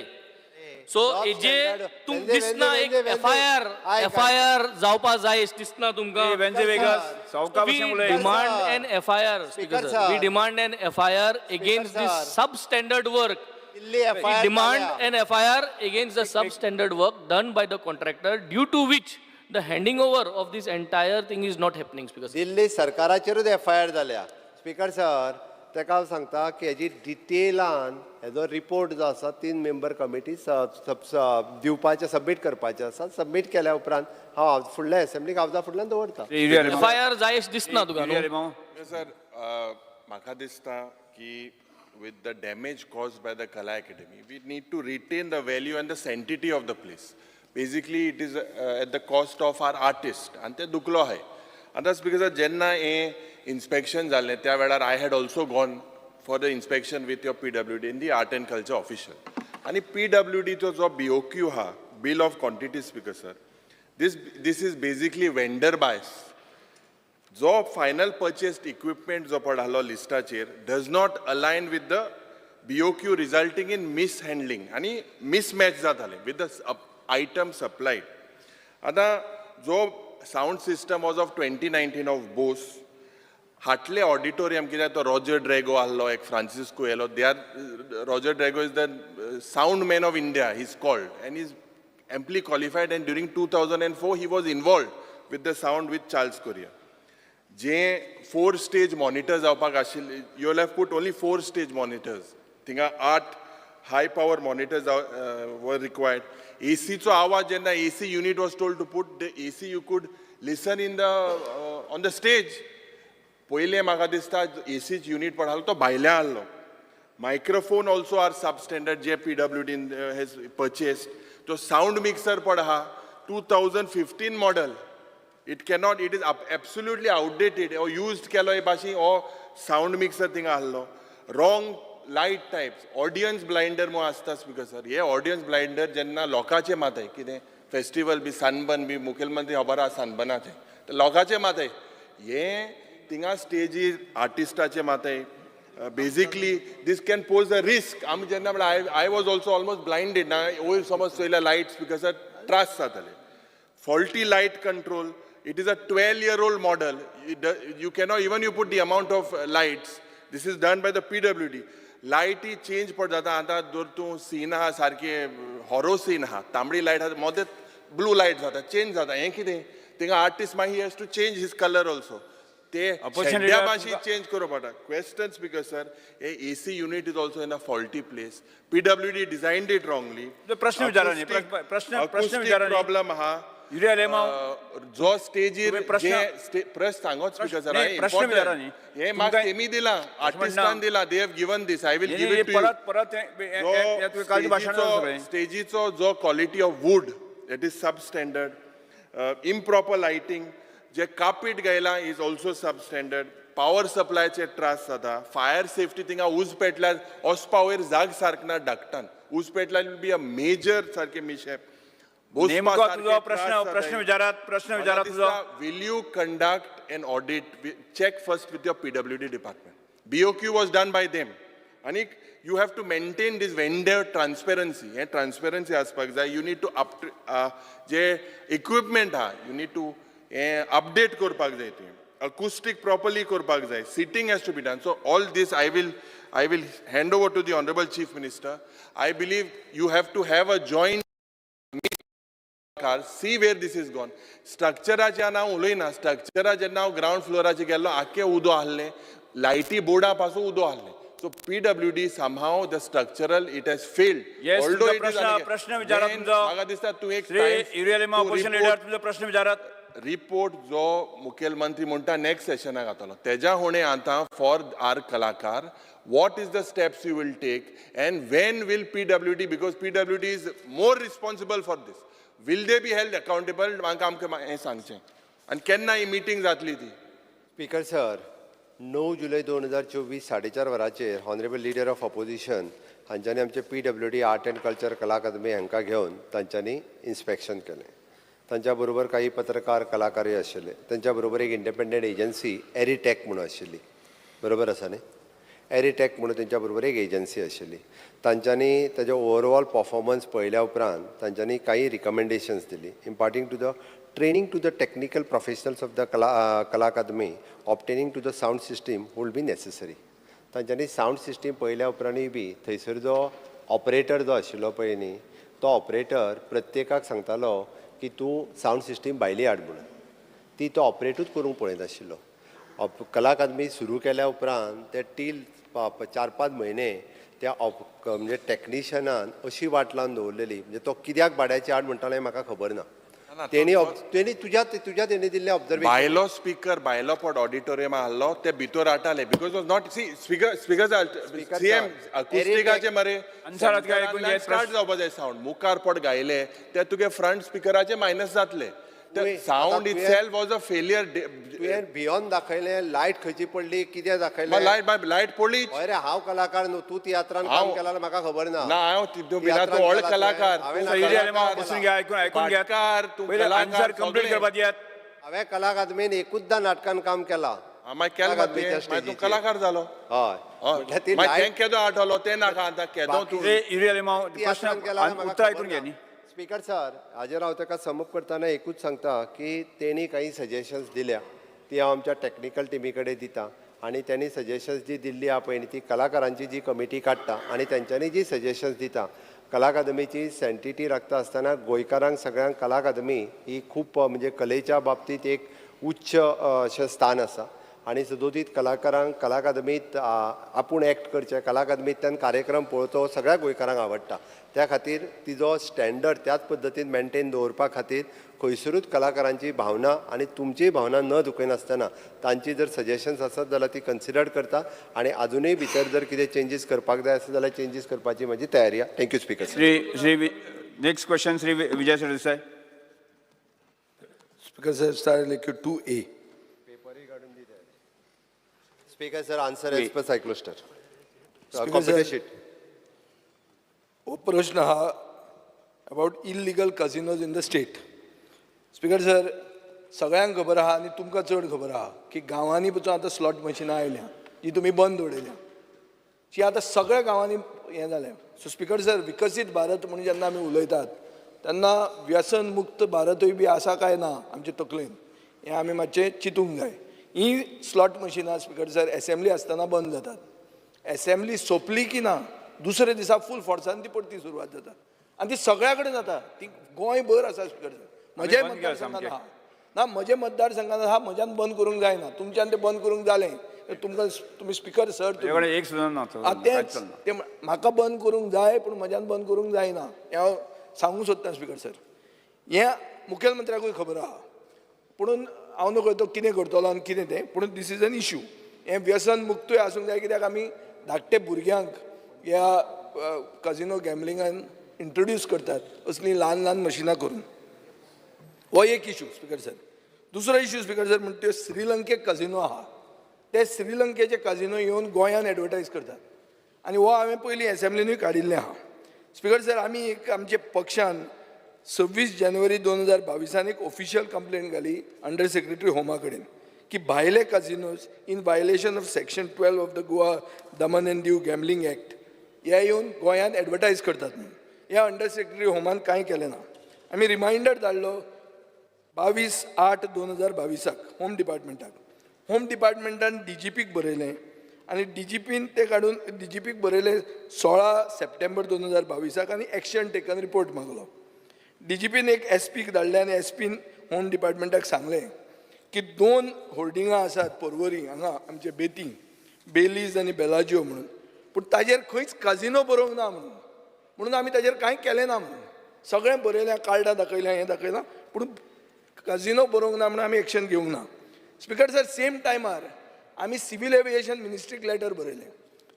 सो Sub हेजे standard. तुमकां वेंझे, दिसना वेंझे, एक वेंझे. एफ I R आयक, एफ I R जावपा जाय अशें दिसना तुमकां? वेंझी वेगस, सावका We भशेन उलय. demand an FIR, Speaker Speaker sir. sir. We demand an FIR against this sir. substandard work. Delhi We FIR demand जाल्या. an FIR against the substandard work done by the contractor, due to which the handing over of this entire thing is not happening, Speaker sir. Delhi सरकाराचेरूच F I R जाल्या. स्पीकर सर, ताका हांव सांगता की हेजी डिटेलान हेजो रिपोर्ट जो आसा तीन मेंबर कमिटी दिवपाचें, सबमीट करपाचें आसा. सबमीट केल्या उपरांत हांव फुडल्या एसेंब्लीक हावजा फुडल्यान दवरता. श्री युरी आलेमाव. FIR जाय अशें दिसना तुका युरी न्हू? आलेमाव. स्पीकर सर, म्हाका दिसता की with the damage caused by the Kala Academy, we need to retain the value and the sanctity of the place. Basically, it is at the cost of our artist आनी ते दुखलो आहाय. आतां स्पीकर सर, जेन्ना हें इन्स्पेक्शन जालें त्या वेळार I had also gone for the inspection with your PWD in the art and culture official. आनी पी डब्ल्यू डीचो जो बी ओ क्यू आहा, bill of quantity, speaker sir, this is basically vendor bias. जो फायनल परचेस्ड इक्विपमेंट जो पड आहलो लिस्टाचेर does not align with the BOQ, resulting in mishandling आनी मिसमॅच जातालें विथ the item supplied. आतां जो sound system was of 2019 of Bose. हाटले auditorium कित्याक तो रॉजर ड्रॅगो आहलो, एक फ्रांसिस्को येयलो. They are Roger Drago is the sound man of India, he is called, and is amply qualified, and during 2004 he was involved with the sound with Charles Correa. J four stage monitor जावपाक आशिल्ले, you have put only four stage monitors. थिंगा आठ हाय पावर मॉनिटर्स वर रिक्वायर्ड. एसीचो आवाज जेन्ना AC unit was told to put the AC, you could listen in the on the stage. पयलें म्हाका दिसता एसीच युनीट पण आहलो तो भायल्या आहलो. Microphone also are substandard J पीडब्ल्यूडीन has purchased. तो सावंड मिक्सर पण आहा 2015 model. It cannot, it is absolutely outdated or used केलो हे भाशेन हो सावंड मिक्सर थिंगा आहलो. Wrong light types, audience blinder म्हूण आसता स्पीकर सर. हे ऑडियन्स ब्लायंडर जेन्ना लोकांचे माथाय कितें फेस्टिवल बी सनबर्न बी, मुखेलमंत्री खबर आहा सनबर्नाचें, तर लोकांचे माथाय हे थिंगा स्टेजीर आर्टिस्टाचे माथाय, basically this can pose a risk. आमी जेन्ना म्हणल्यार I was also almost blinded ना, वयर समज चोयल्यार लायट्स, because त्रास जाताले. Faulty light control. It is a 12-year-old model. You cannot even you put the amount of lights. This is done by the PWD. लायटी चेंज पड जाता. आतां जर तूं सीन आहा सारकें हॉरो सीन आहा, तांबडी लायट आहा, मदें ब्लू लायट जाता, चेंज जाता. हें कितें थिंगा आर्टिस्ट मागीर has to change his colour also. ते Opposition शेड्ड्या leader भाशेन चेंज करूं पडटा. Question, speaker sir, hey AC unit is also in a faulty place. PWD designed it wrongly. प्रश्न विचारा न्ही, प्रश्न प्रश्न विचारा न्ही. प्रॉब्लम आहा. युरी आलेमाव. जो स्टेजीर तुम्ही प्रश्न- जे प्रश्न सांगोच स्पीकर सर. नाही, प्रश्न विचारा न्ही. हे म्हाका तुमकां- तेमी दिला, आर्टिस्टान दिला. They have given this, I will नाही, गिव नाही, it to परत परत हे- हे- हे- हे तुवें कालचें भाशण जालें सगळें. स्टेजीचो जो quality of wood, that is sub standard, improper lighting, J carpet घायलां is also sub standard. Power सप्लायचे त्रास जाता. फायर सेफ्टी, थिंगा उज पेटल्यार वचपा वयर जाग सारक ना. धाकटान उज पेटल्यार will be a major सारकें मिशेप. नेमको तुजो प्रश्न प्रश्न विचारात, प्रश्न विचारात तुजो. Will you conduct an audit? Check first with your PWD department. BOQ was done by them. आनी you have to maintain this vendor transparency. हें ट्रान्सपेरन्सी आसपाक जाय. You need to up J equipment आहा, you need to हें अपडेट करपाक जाय, तुवें अकुस्टीक प्रॉपरली करपाक जाय, seating has to be done. So all this I will hand over to the honourable Chief Minister. I believe you have to have a joint car, see where this is gone. स्ट्रक्चराचें हांव उलयना. स्ट्रक्चरा जेन्ना हांव ग्रावंड फ्लोराचेर गेल्लो, आख्खें उदो आहलें, लायटी बोर्डा पासून उदो आहलें. So PWD, somehow the structural, it has failed. Yes, तुमचो प्रश्न प्रश्न विचारात तुमचो. म्हाका दिसता तूं एक श्री युरी आलेमाव, ऑपोजिशन लिडर, तुमचो प्रश्न विचारात. रिपोर्ट जो मुखेलमंत्री म्हणटा नेक्स्ट सेशनाक जातलो, तेज्या हुणे आतां फॉर are कलाकार, what is the steps you will take and when will PWD, because PWD is more responsible for this, will they be held accountable? म्हाका आमकां हें सांगचें आनी केन्ना ही मिटींग जातली ती. स्पीकर सर, 9 जुलय 2024 4:30 वरांचेर honourable leader of opposition हांच्यांनी आमचे PWD art and culture कला अकादमी हांकां घेवन तांच्यांनी इन्स्पेक्शन केलें. तांच्या बरोबर काही पत्रकार, कलाकारय आशिल्ले. तांच्या बरोबर एक इंडिपेंडंट एजन्सी एरिटॅक म्हणून आशिल्ली, बरोबर आसा न्ही? एरिटॅक म्हणून तेंच्या बरोबर एक एजन्सी आशिल्ली. तांच्यांनी ताजें ओवरऑल परफॉर्मन्स पळयल्या उपरांत तांच्यांनी काही रिकमेंडेशन्स दिली, imparting to the training to the technical professionals of the कला अकादमी, obtaining to the sound system will be necessary. तांच्यांनी सावंड सिस्टीम पळयल्या उपरांतूय बी थंयसर जो ऑपरेटर जो आशिल्लो पळय न्ही, तो ऑपरेटर प्रत्येकाक सांगतालो की तूं सावंड सिस्टीम भायली हाड म्हणून. ती तो ऑपरेटूच करूंक पळयनाशिल्लो. कला अकादमी सुरू केल्या उपरांत ते टील 4-5 म्हयने त्या म्हणजे टॅक्निशियनान अशी वाट लावन दवरलेली. म्हणजे तो कित्याक भाड्याची हाड म्हणटालो हें म्हाका खबर ना. तेणी तुज्या तेणी दिल्लें ऑब्जर्वेशन. भायलो स्पीकर, भायलो फट ऑडिटोरियम आहलो, ते भितर हाडटाले because was not, see, speaker, CM, अकुस्टिकाचे मरे. आन्सर आतां आयकून घेत. स्टार्ट जावपा जाय सावंड. मुखार पट गायले ते तुगे फ्रंट स्पिकराचे मायनस जातले. Sound itself was a failure. तुवें भियोन दाखयलें, लायट खंयची पडली, कितें दाखयलें. लायट लायट पडली. हय रे, हांव कलाकार न्हू. तूं तियात्रान काम केला, म्हाका खबर ना. ना, हांव तूं व्हड कलाकार. बसून घ्या, ऐकून ऐकून घ्या. तूं आन्सर कंप्लीट करपा दियात. हांवें कला अकादमीन एकूचदां नाटकान काम केलां. मागीर केलें, तूं कलाकार जालो. हय. मागीर केदो आठवलो तें नाका आतां, केदो तूं. प्रश्न उत्तर ऐकून घ्या न्ही. स्पीकर सर, हाजेर हांव ताका समप करतना एकूच सांगता की तेणी काही सजेशन्स दिल्या, ती हांव आमच्या टॅक्निकल टिमी कडेन दिता आनी त्यांनी सजेशन्स जी दिल्ली आहा पळय न्ही, ती कलाकारांची जी कमिटी काडटा आनी तेंच्यांनी जी सजेशन्स दिता, कला अकादमीची सँटिटी राखता आसतना गोंयकारांक सगळ्यांक कला अकादमी ही खूब म्हणजे कलेच्या बाबतींत एक उच्च अशें स्थान आसा आनी सदोदीत कलाकारांक कला अकादमीत आपूण एक्ट करचें, कला अकादमींतल्यान कार्यक्रम पळोवचो सगळ्या गोंयकारांक आवडटा. त्या खातीर तिजो स्टँडर्ड त्याच पद्दतीन मेनटेन दवरपा खातीर खंयसरूच कलाकारांची भावना आनी तुमचीय भावना न दुखयनासतना तांची जर सजेशन्स आसत जाल्यार ती कन्सिडर करता आनी आजुनूय भितर जर कितें चेंजीस करपाक जाय आसत जाल्यार चेंजीस करपाची म्हजी तयारी आसा. Thank you speaker. Shri Shri next question, Shri Vijay Sardesai. Speaker sir, star 2A. Speaker sir, answer as per cyclostyle. Speaker computer sir, sheet. हो प्रश्न हा about illegal casinos in the state. Speaker sir, सगळ्यांक खबर आहा आनी तुमकां चड खबर आहा की गांवांनी पसून आतां स्लॉट मशिनां आयल्या, जी तुमी बंद उडयल्या, ती आतां सगळ्या गांवांनी हें जालें. सो स्पीकर सर, विकसीत भारत म्हणून जेन्ना आमी उलयतात तेन्ना व्यसन मुक्त भारतूय बी आसा काय ना आमचे तकलेन, हें आमी मातशें चिंतूंक जाय. ही स्लॉट मशिनां, स्पीकर सर, एसेंब्ली आसतना बंद जातात. एसेंब्ली सोंपली की ना, दुसऱ्या दिसा फूल फोर्सान ती परती सुरवात जाता आनी ती सगळ्या कडेन जाता. ती गोंयभर आसा, स्पीकर सर. म्हज्या बंद केल्या मतदारसंघात सामकें. आहा ना, म्हज्या मतदारसंघात आहा, म्हज्यान बंद करूंक जायना. तुमच्यान तें बंद करूंक जालें तुमकां, तुमी स्पीकर सर. तुज्या एक सुद्दां ना. तेंच तें, म्हाका बंद करूंक जाय पूण म्हज्यान बंद करूंक जायना, हें हांव सांगूंक सोदतां, स्पीकर सर. हें मुखेलमंत्र्याकूय खबर आहा, पुणून हांव नकळो तो कितें करतलो आनी कितें तें. पूण this is an issue. हें व्यसन मुक्तूय आसूंक जाय, कित्याक आमी धाकटे भुरग्यांक ह्या कजिनो गॅमलिंगान इंट्रोड्यूस करतात असलीं ल्हान ल्हान मशिनां करून. हो एक इशू, स्पीकर सर. दुसरो इशू, स्पीकर सर, म्हणटा त्यो श्रीलंकेक कजिनो आहा, ते श्रीलंकेचे कजिनो येवन गोंयान एडवर्टायज करतात आनी हो हांवें पयलीं एसेंब्लीनूय काडिल्लें आहा. स्पीकर सर, आमी एक आमच्या पक्षान 26 जानेवारी 2022 एक ऑफिशियल कंप्लेंट घाली अंडर सेक्रेटरी होमा कडेन की भायले casinos in violation of section 12 of the Goa Daman and Diu gambling act हे येवन गोंयांत एडवर्टायज करतात म्हणून. ह्या अंडर सेक्रेटरी होमान कांय केलें ना. आमी रिमायंडर धाडलो 22/8/2022 होम डिपार्टमेंटाक. होम डिपार्टमेंटान डीजीपीक बरयलें आनी डीजीपीन तें काडून डीजीपीक बरयलें 16 सप्टेंबर 2022 आनी एक्शन टेकन रिपोर्ट मागलो. डीजीपीन एक एसपीक धाडलें आनी एसपीन होम डिपार्टमेंटाक सांगलें की 2 होर्डिंगां आसात पर्वरी हांगा आमचे बेती बेलीज आनी बेलाजियो म्हणून, पूण ताजेर खंयच काजिनो बरोवंक ना म्हणून, म्हणून आमी ताजेर कांय केलें ना म्हणून. सगळें बरयलें, कार्डां दाखयल्या, हें दाखयलां, पूण काजिनो बरोवंक ना म्हणून आमी एक्शन घेवंक ना. स्पिकर सर, सेम टायमार आमी सिवील एविएशन मिनिस्ट्रीक लेटर बरयलें.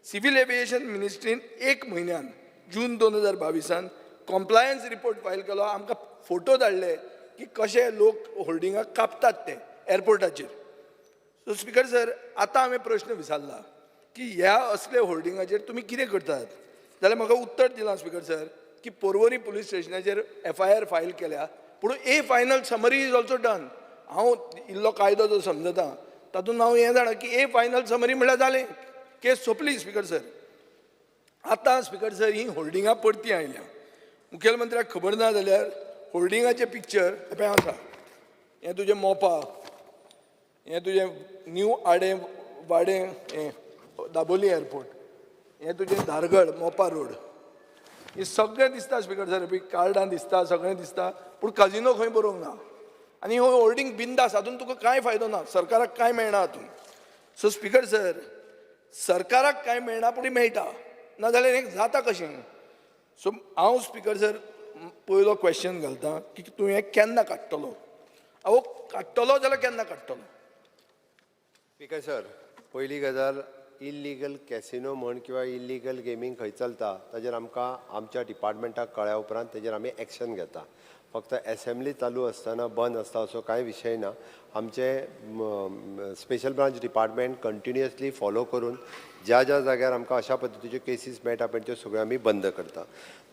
सिवील एविएशन मिनिस्ट्रीन एक म्हयन्यान जून 2022 कॉम्प्लायन्स रिपोर्ट फायल केलो. आमकां फोटो धाडले की कशे लोक होर्डिंगाक कापतात ते एअरपोर्टाचेर. सो स्पिकर सर, आतां हांवें प्रश्न विचारला की ह्या असल्या होर्डिंगाचेर तुमी कितें करतात, जाल्यार म्हाका उत्तर दिलां स्पिकर सर की पर्वरी पुलीस स्टेशनाचेर एफआयआर फायल केल्या, पूण a final summary is also done. हांव इल्लो कायदो जो समजता तातूंत हांव हें जाणा की ए फायनल समरी म्हणल्यार जालें, केस सोंपली स्पिकर सर. आतां स्पिकर सर ही होर्डिंगां परती आयल्या. मुखेलमंत्र्याक खबर ना जाल्यार होर्डिंगाचें पिक्चर हें आसा, हें तुजें मोपा, हें तुजें न्यू आडे वाडे, हें दाबोली एअरपोर्ट, हें तुजें धारगळ मोपा रोड, हें सगळें दिसता स्पिकर सर. कार्डां दिसता, सगळें दिसता, पूण काजिनो खंय बरोवंक ना. आनी हो होर्डिंग बिंदास, हातून तुका कांय फायदो ना, सरकाराक कांय मेळना हातून. सो स्पिकर सर, सरकाराक कांय मेळना पूण मेळटा, नाजाल्यार हें जाता कशें? सो हांव स्पिकर सर पयलो क्वेश्चन घालता की तूं हें केन्ना काडटलो? अहो काडटलो जाल्यार केन्ना काडटलो? स्पिकर सर, पयली गजाल, इल्लिगल कॅसिनो म्हण किंवा इल्लिगल गेमींग खंय चलता ताजेर आमकां आमच्या डिपार्टमेंटाक कळ्ळ्या उपरांत तेजेर आमी एक्शन घेता. फक्त एसेंब्ली चालू आसतना बंद आसता असो कांय विशय ना. आमचे special branch department continuously follow करून ज्या ज्या जाग्यार आमकां अशा पद्दतीच्यो केसीस मेळटा पळय त्यो सगळ्यो आमी बंद करता.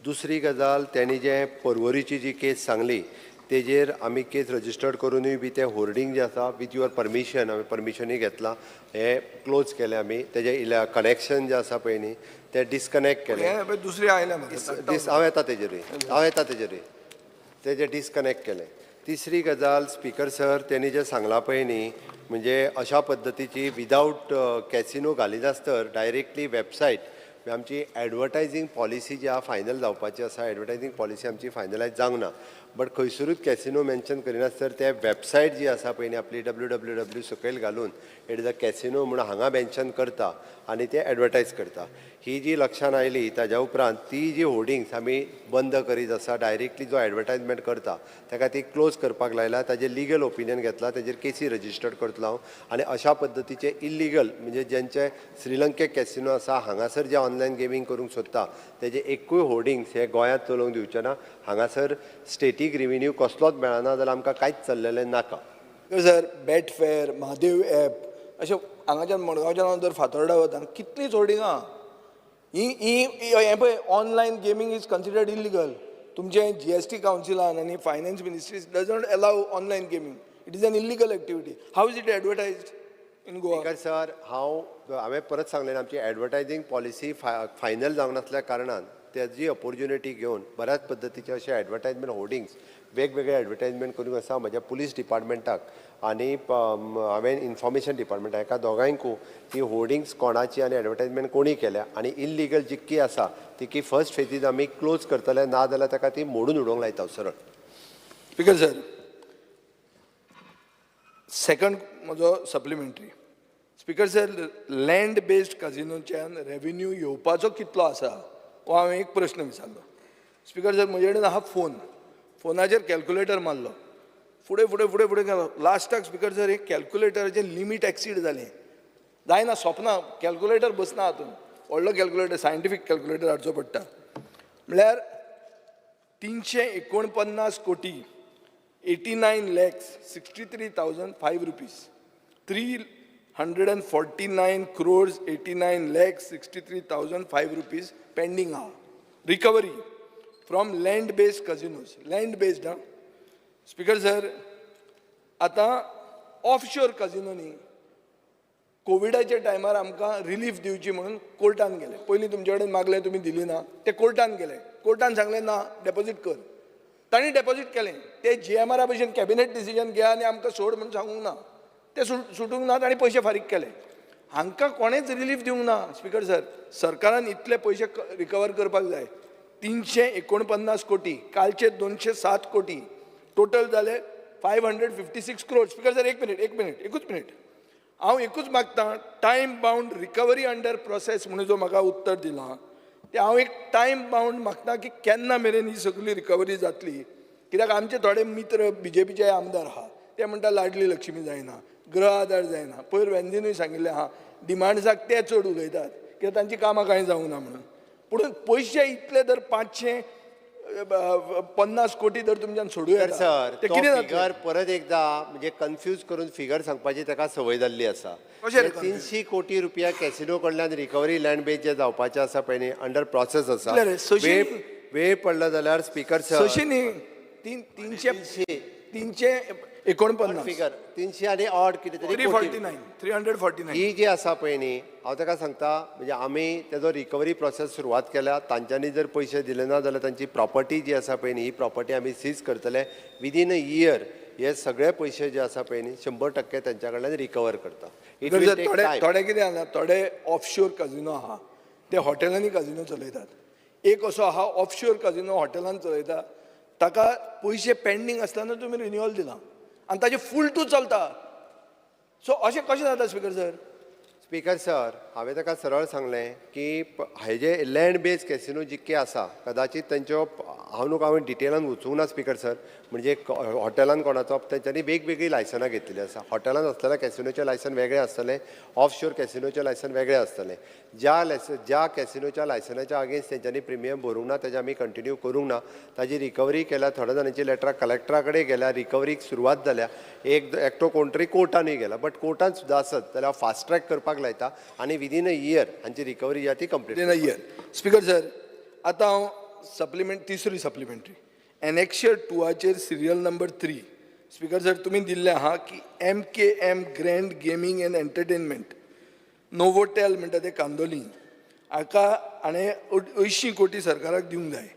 दुसरी गजाल, तेणी जे पर्वरीची जी केस सांगली तेजेर आमी केस रजिस्टर्ड करुनूय बी तें होर्डिंग जें आसा विथ your permission, आमी परमिशनूय घेतलां, हें क्लोज केलें आमी. तेजें कनेक्शन जें आसा पळय न्ही तें डिसकनेक्ट केलें. हें दुसरें आयलें म्हाका. हांव येता तेजेरूय, हांव येता तेजेरूय, तेजें डिसकनेक्ट केलें. तिसरी गजाल स्पिकर सर, तेणी जें सांगलां पळय न्ही, म्हणजे अशा पद्दतीची विदावट कॅसिनो घालिनासतर डायरेक्टली वेबसायट, आमची एडवर्टायजींग पॉलिसी जी आहा फायनल जावपाची आसा, एडवर्टायजींग पॉलिसी आमची फायनलायज जावंक ना, बट खंयसरूच कॅसिनो मेन्शन करिनासतर ते वेबसायट जी आसा पळय न्ही आपली www सकयल घालून it is a casino म्हणून हांगा मेन्शन करता आनी ते एडवर्टायज करता. ही जी लक्षान आयली ताज्या उपरांत ती जी होर्डिंग्स आमी बंद करीत आसा. डायरेक्टली जो एडवर्टायजमेंट करता ताका ती क्लोज करपाक लायला, ताजेर लिगल ओपिनियन घेतला, ताजेर केसी रजिस्टर्ड करतलो हांव. आनी अशा पद्दतीचे इल्लिगल म्हणजे जेंचे श्रीलंकेक कॅसिनो आसा हांगासर जे ऑनलायन गेमींग करूंक सोदता तेजे एकूय होर्डिंग्स हे गोंयांत चलोवंक दिवचे ना. हांगासर स्टेटीक रिवेन्यू कसलोच मेळना जाल्यार आमकां कांयच चल्लेलें नाका. सर, बेटफेअर, म्हादेव एप अशें हांगाच्यान मडगांवच्यान हांव जर फातोर्डा वता कितलींच होर्डिंगां ही ही हें पळय, online gaming is considered illegal. तुमचें जीएसटी कावन्सिलान आनी finance ministry doesn't allow online gaming. It is an illegal activity. How is it advertised in Goa? Speaker sir, हांवें परत सांगलें, आमची एडवर्टायजींग पॉलिसी फायनल जावंक नासल्या कारणान तेजी ऑपोर्च्युनिटी घेवन बऱ्याच पद्दतीचे अशे एडवर्टायजमेंट होर्डिंग्स वेगवेगळे एडवर्टायजमेंट करूंक आसा. म्हज्या पुलीस डिपार्टमेंटाक आनी हांवें इन्फॉर्मेशन डिपार्टमेंटाक हेका दोगांयकू ती होर्डिंग्स कोणाची आनी एडवर्टायजमेंट कोणी केल्या आनी इल्लिगल जितकी आसा तितकी फर्स्ट फेजीज आमी क्लोज करतले, ना जाल्यार ताका ती मोडून उडोवंक लायता सरळ. स्पिकर सर, सेकंड म्हजो supplementary. Speaker sir, land based काजिनोच्यान revenue येवपाचो कितलो आसा हो हांवें एक प्रश्न विचारलो. स्पिकर सर, म्हजे कडेन आहा फोन, फोनाचेर कॅल्क्युलेटर मारलो, फुडें फुडें फुडें फुडें गेलो, लास्टाक स्पिकर सर एक कॅल्क्युलेटराचें लिमीट एक्सीड जालें, जायना, सोंपना, कॅल्क्युलेटर बसना हातूंत, व्हडलो कॅल्क्युलेटर, सायंटिफीक कॅल्क्युलेटर हाडचो पडटा. म्हळ्यार 349 कोटी 89 lakhs 63,005 rupees, 349 crores 89 lakhs 63,005 rupees pending आहा recovery. from land based casinos. Land based आं. स्पिकर सर, आतां ऑफशोर कजिनोनी कोविडाच्या टायमार आमकां रिलीफ दिवची म्हणून कोर्टान गेले. पयलीं तुमचे कडेन मागलें, तुमी दिली ना. ते कोर्टान गेले. कोर्टान सांगलें ना, डेपोजीट कर. तांणी डेपोजीट केलें. ते जीएमआरा भशेन कॅबिनेट डिसिजन घे आनी आमकां सोड म्हणून सांगूंक ना. ते सुटूंक ना, तांणी पयशे फारीक केले. हांकां कोणेंच रिलीफ दिवंक ना. स्पिकर सर, सरकारान इतले पयशे रिकवर करपाक जाय. 349 कोटी, कालचे 207 कोटी, टोटल जाले 556 crore. Speaker sir, एक मिनीट, एक मिनीट, एकूच मिनीट. हांव एकूच मागता, time bound recovery under process म्हणून जो म्हाका उत्तर दिलां तें हांव एक टायम बावंड मागता की केन्ना मेरेन ही सगळी रिकवरी जातली. कित्याक आमचे थोडे मित्र बीजेपीचे आमदार आहा, ते म्हणटा लाडली लक्ष्मी जायना, गृह आदार जायना. पयर वेंदीनूय सांगिल्लें आहा, डिमांड्साक ते चड उलयतात कित्याक तांची कामां कांय जावंक ना म्हणून. पूण पयशे इतले जर 550 कोटी जर तुमच्यान सोडूं येता, सर, ते तो कितें फिगर जातलें? परत एकदा म्हणजे कन्फ्यूज करून फिगर सांगपाची ताका संवय जाल्ली आसा. कशें रे? 300 कोटी रुपया कॅसिनो कडल्यान रिकवरी लँड बेस जे जावपाचे आसा पळय न्ही, अंडर प्रोसेस आसा. कितले रे? 600? वेळ पडला जाल्यार स्पिकर सर, 600 न्ही, तीन तीनशे 349. फिगर 300 आनी ऑड कितें तरी थ्री कोटी. 49, 349. ही जी आसा पळय न्ही, हांव ताका सांगता, म्हणजे आमी तेजो रिकवरी प्रोसेस सुरवात केल्या. तांच्यांनी जर पयशे दिले ना जाल्यार तांची प्रॉपर्टी जी आसा पळय न्ही, ही प्रॉपर्टी आमी सीज करतले. विदीन अ इयर हे सगळे पयशे जे आसा पळय न्ही, 100% तांच्या कडल्यान रिकवर करता. It will take थोडे टायम. थोडे कितें जालां, थोडे ऑफशोर कजिनो आहा, ते हॉटेलांनी कजिनो चलयतात. एक असो आहा ऑफशोर कजिनो हॉटेलान चलयता, ताका पयशे पेंडींग आसतना तुमी रिन्युअल दिलां आनी ताजें फूल टू चलता. सो अशें कशें जाता स्पिकर सर? स्पिकर सर, हांवें ताका सरळ सांगलें की हेजे लँड बेज कॅसिनो जितके आसा, कदाचीत तेंच्यो हांव न्हू हांवें डिटेलान वचूंक ना स्पिकर सर. म्हणजे हॉटेलान कोणाचो तेंच्यांनी वेगवेगळीं लायसनां घेतलेलीं आसा. हॉटेलान आसलेल्या कॅसिनोचें लायसन वेगळें आसतलें, ऑफशोर कॅसिनोचें लायसन वेगळें आसतलें. ज्या कॅसिनोच्या लायसनाच्या अगेन्स्ट तेंच्यांनी प्रिमियम भरूंक ना, तेजें आमी कंटिन्यू करूंक ना. ताजी रिकवरी केल्या, थोड्या जाणांची लेटरां कलेक्टरा कडेन गेल्या, रिकवरीक सुरवात जाल्या. एक एकटो कोण तरी कोर्टानूय गेला, बट कोर्टान सुद्दां आसत जाल्यार हांव फास्ट ट्रॅक करपाक लायता आनी विदीन अ इयर हांची रिकवरी जी आहा ती complete. Within a year. Speaker sir, आतां हांव सप्लिमेंट तिसरी सप्लिमेंटरी एनेक्शर टूआचेर सिरियल नंबर 3. स्पिकर सर, तुमी दिल्लें आहा की MKM Grand Gaming and Entertainment Novotel म्हणटा ते कांदोली हाका हाणें 80 कोटी सरकाराक दिवंक जाय,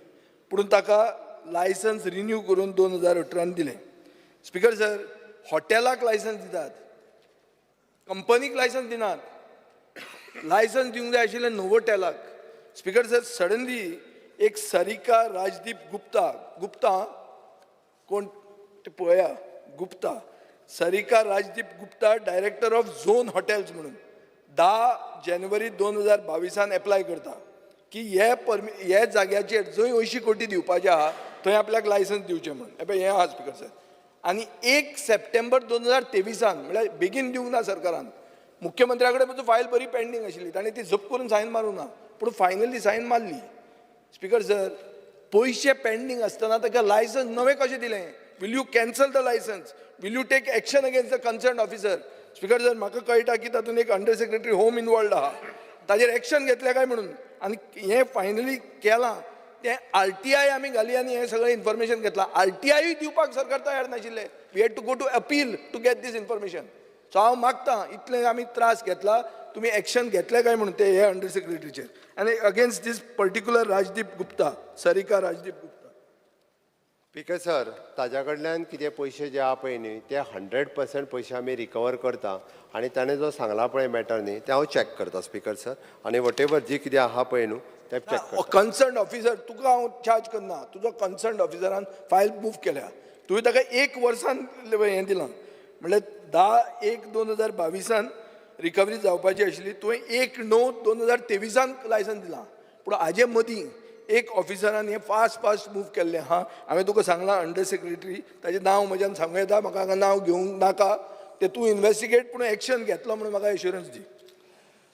पूण ताका लायसन्स रिन्यू करून 2018 दिलें. स्पिकर सर, हॉटेलाक लायसन्स दितात, कंपनीक लायसन्स दिनात. लायसन्स दिवंक जाय आशिल्लें नोवोटेलाक. स्पिकर सर, सडनली एक सरिका राजदीप गुप्ता, गुप्ता कोण ते पळया, Gupta, Sarika Rajdeep Gupta, director of zone hotels म्हणून 10 जानेवारी 2022 एप्लाय करता की हे परमि हे जाग्याचेर जंय 80 कोटी दिवपाचे आहा थंय आपल्याक लायसन्स दिवचें म्हणून. हे पळय, हें आहा स्पिकर सर. आनी 1 सप्टेंबर 2023, म्हळ्यार बेगीन दिवंक ना सरकारान. मुख्यमंत्र्या कडेन म्हजो फायल बरी पेंडींग आशिल्ली, ताणें ती झप करून सायन मारूंक ना, पूण फायनली सायन मारली. स्पिकर सर, पयशे पेंडींग आसतना ताका लायसन्स नवें कशें दिलें? Will you cancel the license? Will you take action against the concern officer? Speaker sir, म्हाका कळटा की तातूंत एक अंडर सेक्रेटरी होम इनवॉल्ड आहा, ताजेर एक्शन घेतलें काय म्हणून. आनी हें फायनली केलां तें आरटीआय आमी घाली आनी हें सगळें इन्फॉर्मेशन घेतलां. आरटीआयूय दिवपाक सरकार तयार नाशिल्लें. We had to go to appeal to get this information. So हांव मागता, इतले आमी त्रास घेतला, तुमी एक्शन घेतले काय म्हणून ते हे अंडर सेक्रेटरीचेर आनी against this particular Rajdeep Gupta, Sarika Rajdeep Gupta. Speaker sir, ताज्या कडल्यान कितें पयशे जे आहा पळय न्ही, ते 100% पयशे आमी रिकवर करता आनी ताणें जो सांगला पळय मॅटर न्ही, तें हांव चॅक करता स्पिकर सर. आनी what ever जी कितें आहा पळय न्हू, तें चॅक करता. कन्सर्न ऑफिसर, तुका हांव चार्ज करना. तुजो कन्सर्न ऑफिसरान फायल मूव केल्या, तुवें ताका एक वर्सान हें दिलां, म्हणल्यार 10/1/2022 रिकवरी जावपाची आशिल्ली, तुवें 1/9/2023 लायसन्स दिलां. पूण हाजे मदीं एक ऑफिसरान हें फास्ट फास्ट मूव केल्लें आहा. हांवें तुका सांगलां, अंडर सेक्रेटरी, ताजें नांव म्हज्यान सांगूं येता, म्हाका हांगा नांव घेवंक नाका. तें तूं इन्वेस्टिगेट, पूण एक्शन घेतलो म्हणून म्हाका एश्युरन्स दी.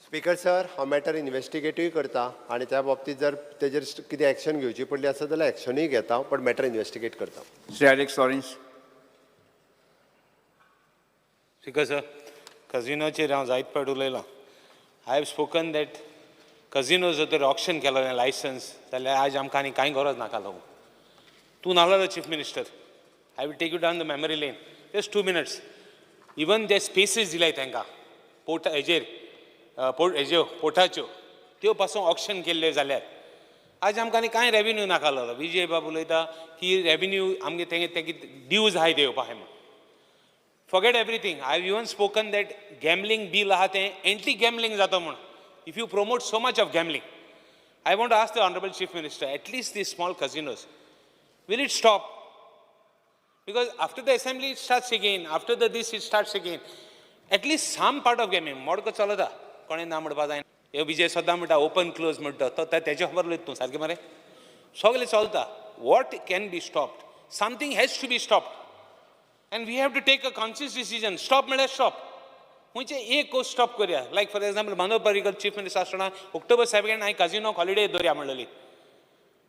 स्पिकर सर, हांव मॅटर इन्वेस्टिगेटूय करता आनी त्या बाबतींत जर तेजेर कितें एक्शन घेवची पडली आसत जाल्यार एक्शनूय घेता, पण मॅटर इन्वेस्टिगेट करता. Shri Alex Lawrence. Speaker sir, कझिनोचेर हांव जायत फावट उलयलां. I have spoken that casino जर तर ऑक्शन केलो लायसन्स जाल्यार आज आमकां आनी कांय गरज नाका लागूं. तूं नासलो chief minister. I will take you down the memory lane, just 2 minutes. Even J species दिल्याय तांकां पोर्टा हेजेर, पोर्ट हेज्यो, पोर्टाच्यो, त्यो पासून ऑक्शन केल्ल्यो जाल्यार आज आमकां आनी कांय रेवेन्यू नाका जालो. विजय बाब उलयता की रेवेन्यू आमगे तेंगे तेगे ड्यूज आहाय दिवपा आहाय म्हूण. Forget everything. I have even spoken that gambling bill आहा तें एंटी गॅमलिंग जाता म्हूण, if you promote so much of gambling. I want to ask the honourable chief minister, at least the small casinos, will it stop? Because after the assembly it starts again, after the this it starts again. At least some part of gaming, मडको चलता, कोणें ना म्हणपा जायना. हे विजय सद्दां म्हणटा ओपन क्लोज म्हणटा तो, तेजे खबर उलयता तूं सारकें मरे. सगळें चलता. What can be stopped? Something has to be stopped and we have to take a conscious decision. Stop म्हळ्यार स्टॉप. खंयचे एक स्टॉप करया. लायक for example, Manohar Parrikar chief minister आसतना ऑक्टोबर 2 हांवें काजिनो हॉलिडे दवरया म्हणलेली.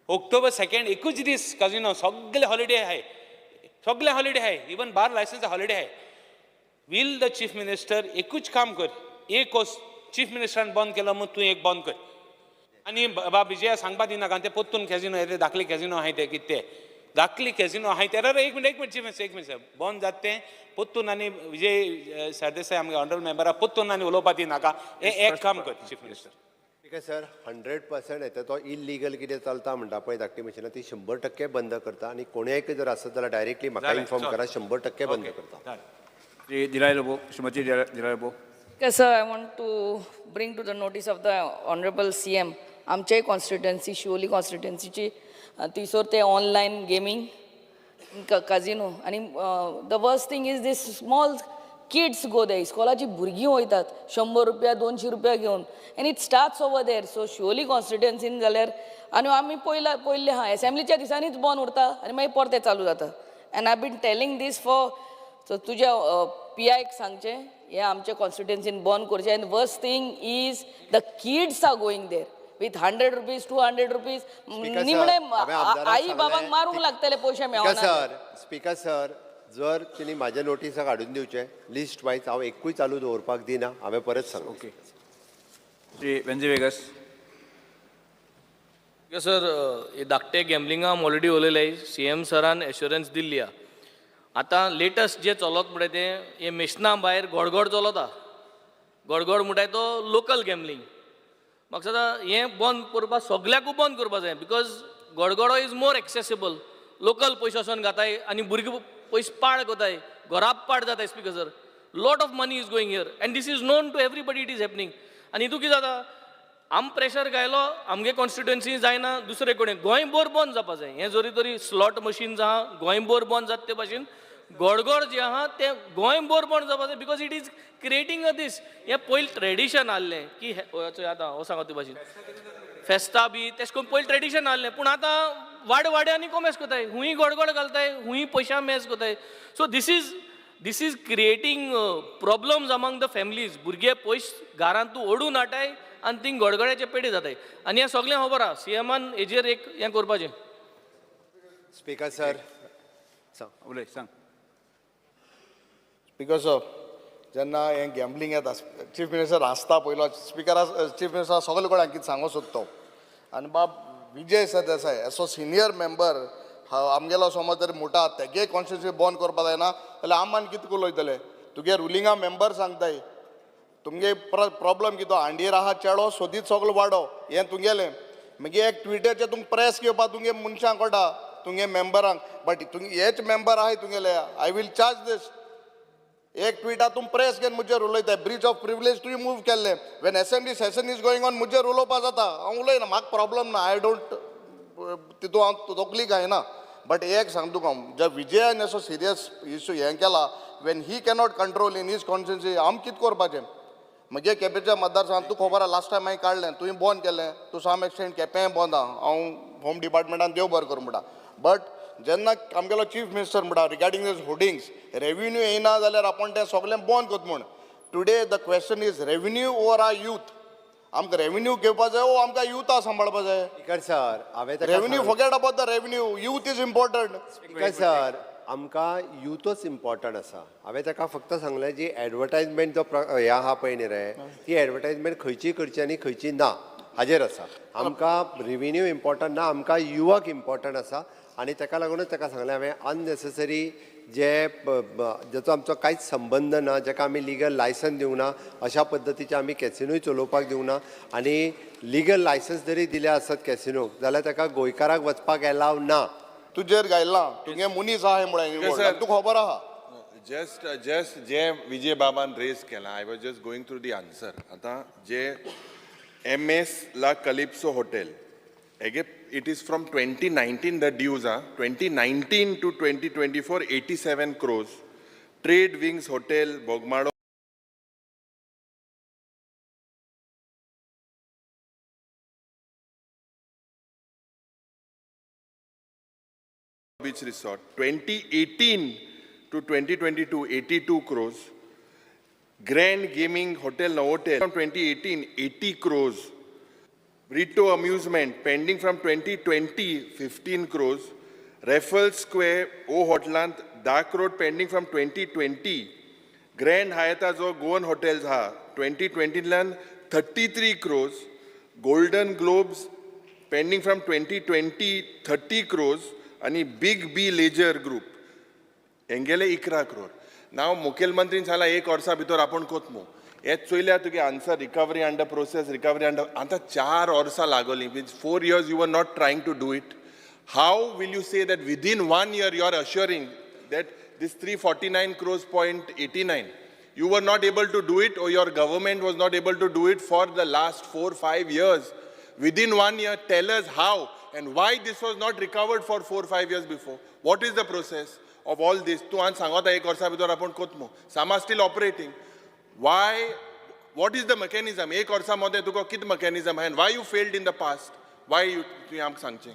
ऑक्टोबर 2 एकूच दीस काजिनो सगळे हॉलिडे आहाय, सगळे हॉलिडे आहाय, इवन बार लायसन्स हॉलिडे आहाय. वील the chief minister एकूच काम कर, एक चीफ मिनिस्टरान बंद केलो म्हूण तूं एक बंद कर. आनी बाब विजया सांगपा दिनाका. ते पोत्तून कॅजिनो ते धाकले कॅजिनो आहाय, ते कितें ते धाकली कॅजिनो आहाय ते. अरे, एक मिनट, एक मिनट, चीफ मिनिस्टर, एक मिनट. बंद जाता तें पोत्तून आनी विजय सरदेसाय आमगे ऑनरेबल मेंबरा पोत्तून आनी उलोवपा दिनाका. हें एक काम कर चीफ मिनिस्टर. ठीक आहे सर, 100% येता. तो इलिगल कितें चलता म्हणटा पळय धाकटी मशिनां, ती 100% बंद करता आनी कोणेय जर आसत जाल्यार डायरेक्टली म्हाका जालें, इन्फॉर्म चल. करा, 100% बंद करता. जालें. श्री दिलाय लोबो, श्रीमती दिलाय Lobo. Okay, sir, I want to bring to the notice of the Honorable CM, आमच्याय कॉन्स्टिट्युएन्सी, शिवोली कॉन्स्टिट्युएन्सीची थंयसर ते ऑनलायन गेमींग काजिनो आनी the worst thing is this small kids go there. इस्कॉलाची भुरगीं वयतात 100 रुपया, 200 रुपया घेवन and it starts over there. So Siolim कॉन्स्टिट्युएन्सीन जाल्यार आनी आमी पयला पयल्लें आहा, एसेंब्लीच्या दिसांनीच बंद उरता आनी मागीर परतें चालू जाता. And I been telling this for, so तुज्या पी आयक सांगचें, हें आमच्या कॉन्स्टिट्युएन्सीन बंद करचें. And worst thing is the kids are going there with ₹100, ₹200. Speaker sir, निमणे हांवें आमदाराक आई बाबांक सांगलें, मारूंक लागतले पयशे स्पीकर मेळना. सर, स्पीकर सर, जर तिणी म्हाज्या नोटिसाक हाडून दिवचें लिस्ट वायज, हांव एकूय चालू दवरपाक दिना, हांवें परत सांगलें. ओके. श्री वेंझी वेगस. सर, हे धाकटे गॅमलिंगा ऑलरेडी उलयले. सी एम सरान एश्योरन्स दिल्ली आहा. आतां लेटस्ट जे चलत म्हणटा तें हे मेशना भायर गडगड चलता. गडगड म्हणटाय तो लोकल गॅमलिंग. म्हाका दिसता हें बंद करपा, सगळ्याकूय बंद करपा जाय, because गडगडो is more accessible. Local पयशे वचोन घाताय आनी भुरगे पयशे पाड करताय, घरा पाड जाताय. Speaker sir, lot of money is going here and this is known to everybody, it is happening. आनी हितू कितें जाता, आम प्रेशर घायलो आमगे कॉन्स्टिट्युएन्सी जायना, दुसरे कडेन गोंयभर बंद जावपा जाय. हें जरी तरी स्लॉट मशीन आहा गोंयभर बंद जाता, ते भाशेन गडगड जे आहा तें गोंयभर बंद जावपा जाय, because it is creating a this. हें पयलीं ट्रेडिशन आहलें की चोय आतां हो सांगता ते भाशेन फेस्तां बी तेश करून पयलीं ट्रेडिशन आहलें, पूण आतां वाड वाड्यांनी कोमेस करताय, हुंय गडगड घालताय, हुंय पयशां मेस करताय. So this is creating problems among the families. भुरगे पयस घरांत ओडून हाडटाय आनी थिंग गडगड्याचे पेडे जाताय. आनी हें सगळें खबर आहा, सी एमान हेजेर एक हें करपाचें. Speaker sir. उलय, सांग. स्पीकर सर, जेन्ना हें गॅम्बलिंग येता, चीफ मिनिस्टर हांसता पयलो. स्पिकर, चीफ मिनिस्टर सगळे कडेन कितें सांगूंक सोदता तो. आनी बाब विजय सरदेसाय असो सिनियर मेंबर आमगेलो समज जर म्हणटा तेगे कॉन्स्टिट्युन्सी बंद करपा जायना जाल्यार आम आनी कितें उलयतले? तुगे रुलिंगा मेंबर सांगताय. तुमगे प्रॉब्लम कितें? हांडीर आहा चेडो, सोदीत सगलो वाडो, हें तुगेलें. मागीर एक ट्विटरचेर तुमकां प्रेस घेवपा तुमगे मनशांक कळटा, तुमगे मेंबरांक, बट तुम हेच मेंबर आहाय तुगेले. I will charge this. एक ट्विटा तुम प्रेस घेवन मुजेर उलयताय. ब्रीच ऑफ प्रिविलेज तुवें मूव केल्लें. When assembly session is going on, मुजेर उलोवपा जाता, हांव उलयना, म्हाका प्रॉब्लम ना. I don't तितू हांव तकली घायना. बट एक सांग तुका हांव, ज्या विजयान असो सिरियस इशू हें केला, when he cannot control in his constituency, आम कितें करपाचें? म्हजे केपेंच्या मतदारसंघात तुका खबर आहा, लास्ट टायम हांवें काडलें, तुवें बंद केलें. टू सम एक्सटेंट केपेंय बंद आहा. हांव होम डिपार्टमेंटान देव बरें करूं म्हणटा. बट जेन्ना आमगेलो चीफ मिनिस्टर म्हणटा रिगार्डींग दीस होर्डिंग्स, रेव्हेन्यू येयना जाल्यार आपूण तें सगळें बंद करता म्हूण, today the question is revenue over our youth. आमकां रेव्हेन्यू घेवपा जाय ओ आमकां युथा सांबाळपा जाय? स्पीकर सर, हांवें ताका Revenue, forget about the revenue, youth is important. Speaker sir, आमकां युथच इम्पॉर्टंट आसा. हांवें ताका फक्त सांगलें, जी एडवर्टायजमेंट जो हें आहा पळय न्ही रे, ती एडवर्टायजमेंट खंयची करची आनी खंयची ना हाजेर आसा. आमकां रिवेन्यू इम्पॉर्टंट ना, आमकां युवक इम्पॉर्टंट आसा. आनी ताका लागूनच ताका सांगलें हांवें अननेसेसरी जे जेचो आमचो कांयच संबंद ना, जाका आमी लिगल लायसन्स दिवंक ना, अशा पद्दतीचे आमी कॅसिनोय चलोवपाक दिवंक ना. आनी लिगल लायसन्स जरी दिले आसत कॅसिनोक जाल्यार ताका गोंयकाराक वचपाक एलाव ना. तुजेर गायला तुगे मनीस आहा म्हणून तुका खबर आहा. जस्ट जस्ट जे विजय बाबान रेस केला, I was just going through the answer. आतां जे एम एस ला कलिप्सो hotel हेगे it is from 2019 the dues ah 2019 to 2024 87 crores. Trade Wings hotel Bogmalo Beach Resort, 2018 to 2022, 82 crores. Grand Gaming Hotel Novotel from 2018, 80 crores. Brito Amusement pending from 2020, 15 crores. Raffles Square, O Hotland, Dark Road pending from 2020. Grand Hyatt जो Goan Hotels हा 2020 33 crores. Golden Globes pending from 2020, 30 crores. आणि बिग बी लेजर ग्रुप हेंगेले 11 क्रोर. नाव मुखेलमंत्रीन सांगला एक वर्सा भितर आपूण कोतमू हे चोयल्यार तुगे answer recovery under process, recovery under. आतां 4 वर्सां लागोली, with 4 years you are not trying to do it. How will you say that within 1 year you are assuring that this 349 crores point 89 you were not able to do it, or your government was not able to do it for the last 4-5 years? Within 1 year, tell us how and why this was not recovered for 4-5 years before. What is the process of all this? तूं आनी सांगता एक वर्सा भितर आपूण कोतमो, सामा still operating. Why? What is the mechanism? एक वर्सा मदें तुका कितें mechanism and why you failed in the past? Why you तुवें आमकां सांगचें?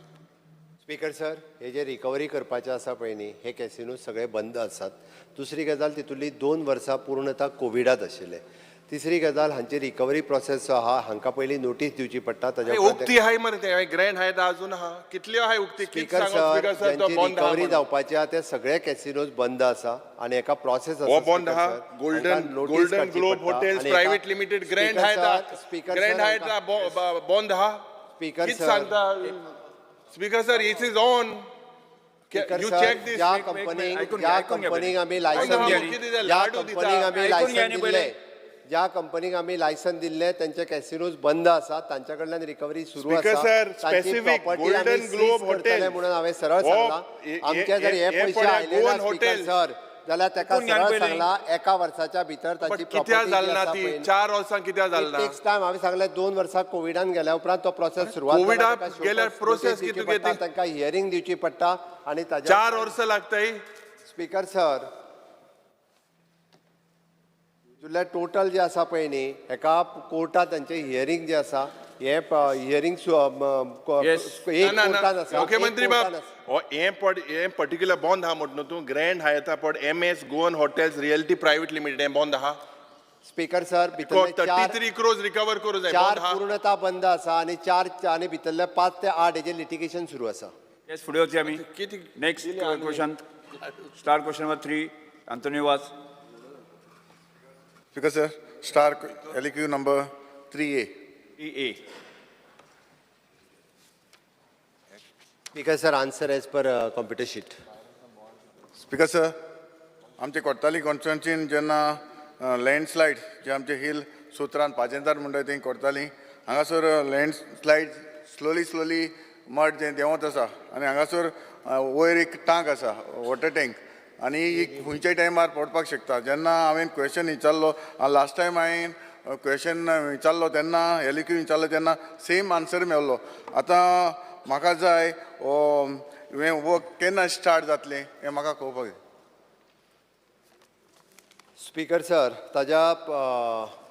स्पीकर सर, हे जे रिकवरी करपाचें आसा पळय न्ही, हे कॅसिनो सगळे बंद आसात. दुसरी गजाल, तितूंतली 2 वर्सां पूर्णता कोविडांत आशिल्ले. तिसरी गजाल, हांची रिकवरी प्रोसेस जो आहा हांकां पयलीं नोटीस दिवची पडटा. ताज्या उक्ती हाय मरे ते ग्रँड हाय अजून आहा, कितल्यो हाय उक्ती? स्पीकर सर, ज्यांची रिकवरी जावपाची आहा ते सगळे कॅसिनोज बंद आसा आनी एका प्रोसेस हो बंद आहा. Golden Globe Hotels Private Limited Grand Hyatt, Grand Hyatt बंद आहा. स्पीकर सर, सांगता speaker sir, it is on. You check this. ज्या कंपनीक आमी लायसन दिल्ले, ज्या कंपनीक आमी लायसन दिल्ले तेंचे कॅसिनोज बंद आसा, तांच्या कडल्यान रिकवरी सुरू आसा. तांची प्रॉपर्टी आमी सीज करतले म्हणून हांवें सरळ सांगलां. आमचे जर हे पयशे आयले ना स्पीकर सर, जाल्यार ताका सरळ सांगलां एका वर्साच्या भितर तांची कित्याक जाली ना ती? 4 वर्सां कित्याक जाली ना? Takes time. हांवें सांगलें 2 वर्सां कोविडान गेल्या उपरांत तो प्रोसेस सुरवात. कोविडान गेल्यार प्रोसेस कितें पडटा, तांकां हियरींग दिवची पडटा आनी ताच्या 4 वर्सां लागताय. स्पीकर सर, तुल्या टोटल जे आसा पळय न्ही, हेका कोर्टात तांचे हियरींग जे आसा, हे हियरींग एक कोर्टान आसा. मुख्यमंत्री बाब, हे पर्टिक्युलर बॉन्ड आहा म्हण न्हू तूं. ग्रँड हायता पड M S Goan Hotels Realty Private Limited हें बॉन्ड आहा. स्पीकर सर, भितरले 33 क्रोज रिकवर करूं जाय. 4 पूर्णता बंद आसा आनी 4 आनी भितरले 5 ते 8 हेजेर लिटिगेशन सुरू आसा. येस, फुडें वचया आमी. Next question, star question number 3, Antonio Vaz. Speaker sir, star LQ number 3A. 3A. Speaker sir, answer as per computer sheet. Speaker sir, आमचे कोडताली कॉन्स्टिट्युएन्सीन जेन्ना लँडस्लायड जे आमचे हिल सुत्रान पाजेंतार म्हणटा थंय कोडताली, हांगासर लँडस्लायड स्लोली स्लोली मड जें देंवत आसा आनी हांगासर वयर एक टांक आसा, वॉटर टँक, आनी खंयच्याय टायमार पडपाक शकता. जेन्ना हांवें क्वेश्चन विचारलो लास्ट टायम, हांवें क्वेश्चन विचारलो तेन्ना एल क्यू विचारलो तेन्ना सेम आन्सर मेळ्ळो. आतां म्हाका जाय हें वर्क केन्ना स्टार्ट जातलें हें म्हाका कळोवपाक जाय. स्पीकर सर, ताज्या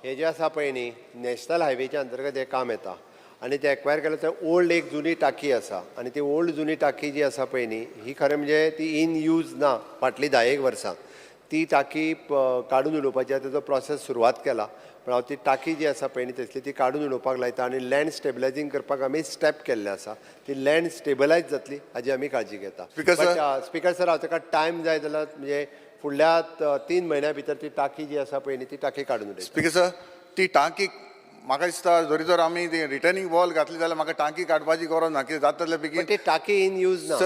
हे जे आसा पळय न्ही, नॅशनल हायवेच्या अंतर्गत हें काम येता आनी ते एक्वायर केलें थंय ओल्ड एक जुनी टाकी आसा आनी ती ओल्ड जुनी टाकी जी आसा पळय न्ही, ही खरें म्हणजे ती इन यूज ना फाटलीं 10 वर्सां. ती टाकी काडून उडोवपाची आसा, तेजो प्रोसेस सुरवात केला, पण हांव ती टाकी जी आसा पळय न्ही तसली ती काडून उडोवपाक लायता आनी लँड स्टेबलायजींग करपाक आमी स्टेप केल्ले आसा. ती लँड स्टेबलायज जातली हाजी आमी काळजी घेता. स्पीकर सर, हांव ताका टायम जाय जाल्यार म्हणजे फुडल्या 3 म्हयन्या भितर ती टाकी जी आसा पळय न्ही ती टाकी काडून उडयता. स्पीकर सर, ती टाकी म्हाका दिसता जरी जर आमी ती रिटर्निंग वॉल घातली जाल्यार म्हाका टाकी काडपाची गरज ना, कितें जाता जाल्यार बेगीन ती टाकी इन यूज ना.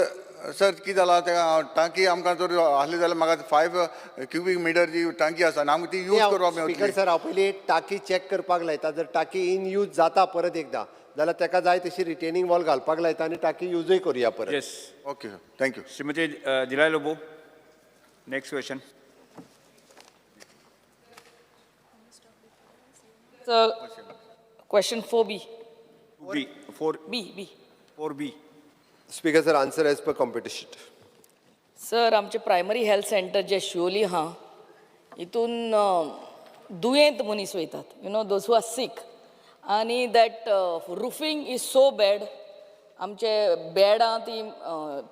सर कितें जालां तेका टांकी आमकां जर आसली जाल्यार म्हाका 5 क्युबीक मिटर जी टांकी आसा आनी आमकां ती यूज करपाक स्पीकर मेवतली. सर, हांव पयलीं टाकी चॅक करपाक लायता. जर टाकी इन यूज जाता परत एकदां जाल्यार ताका जाय तशी रिटेनिंग वॉल घालपाक लायता आनी टाकी युजूय करुया परत. Yes. Okay sir, thank you. Shrimati Delilah Lobo, next question. Question 4B. B, 4. B, B. 4B. Speaker sir, answer as per competition. Sir, आमचे प्रायमरी हेल्थ सेंटर जे शिवोली आहा हितून दुयेंत मनीस वयतात, you know, those who are sick, आनी that roofing is so bad. आमचे बेडां ती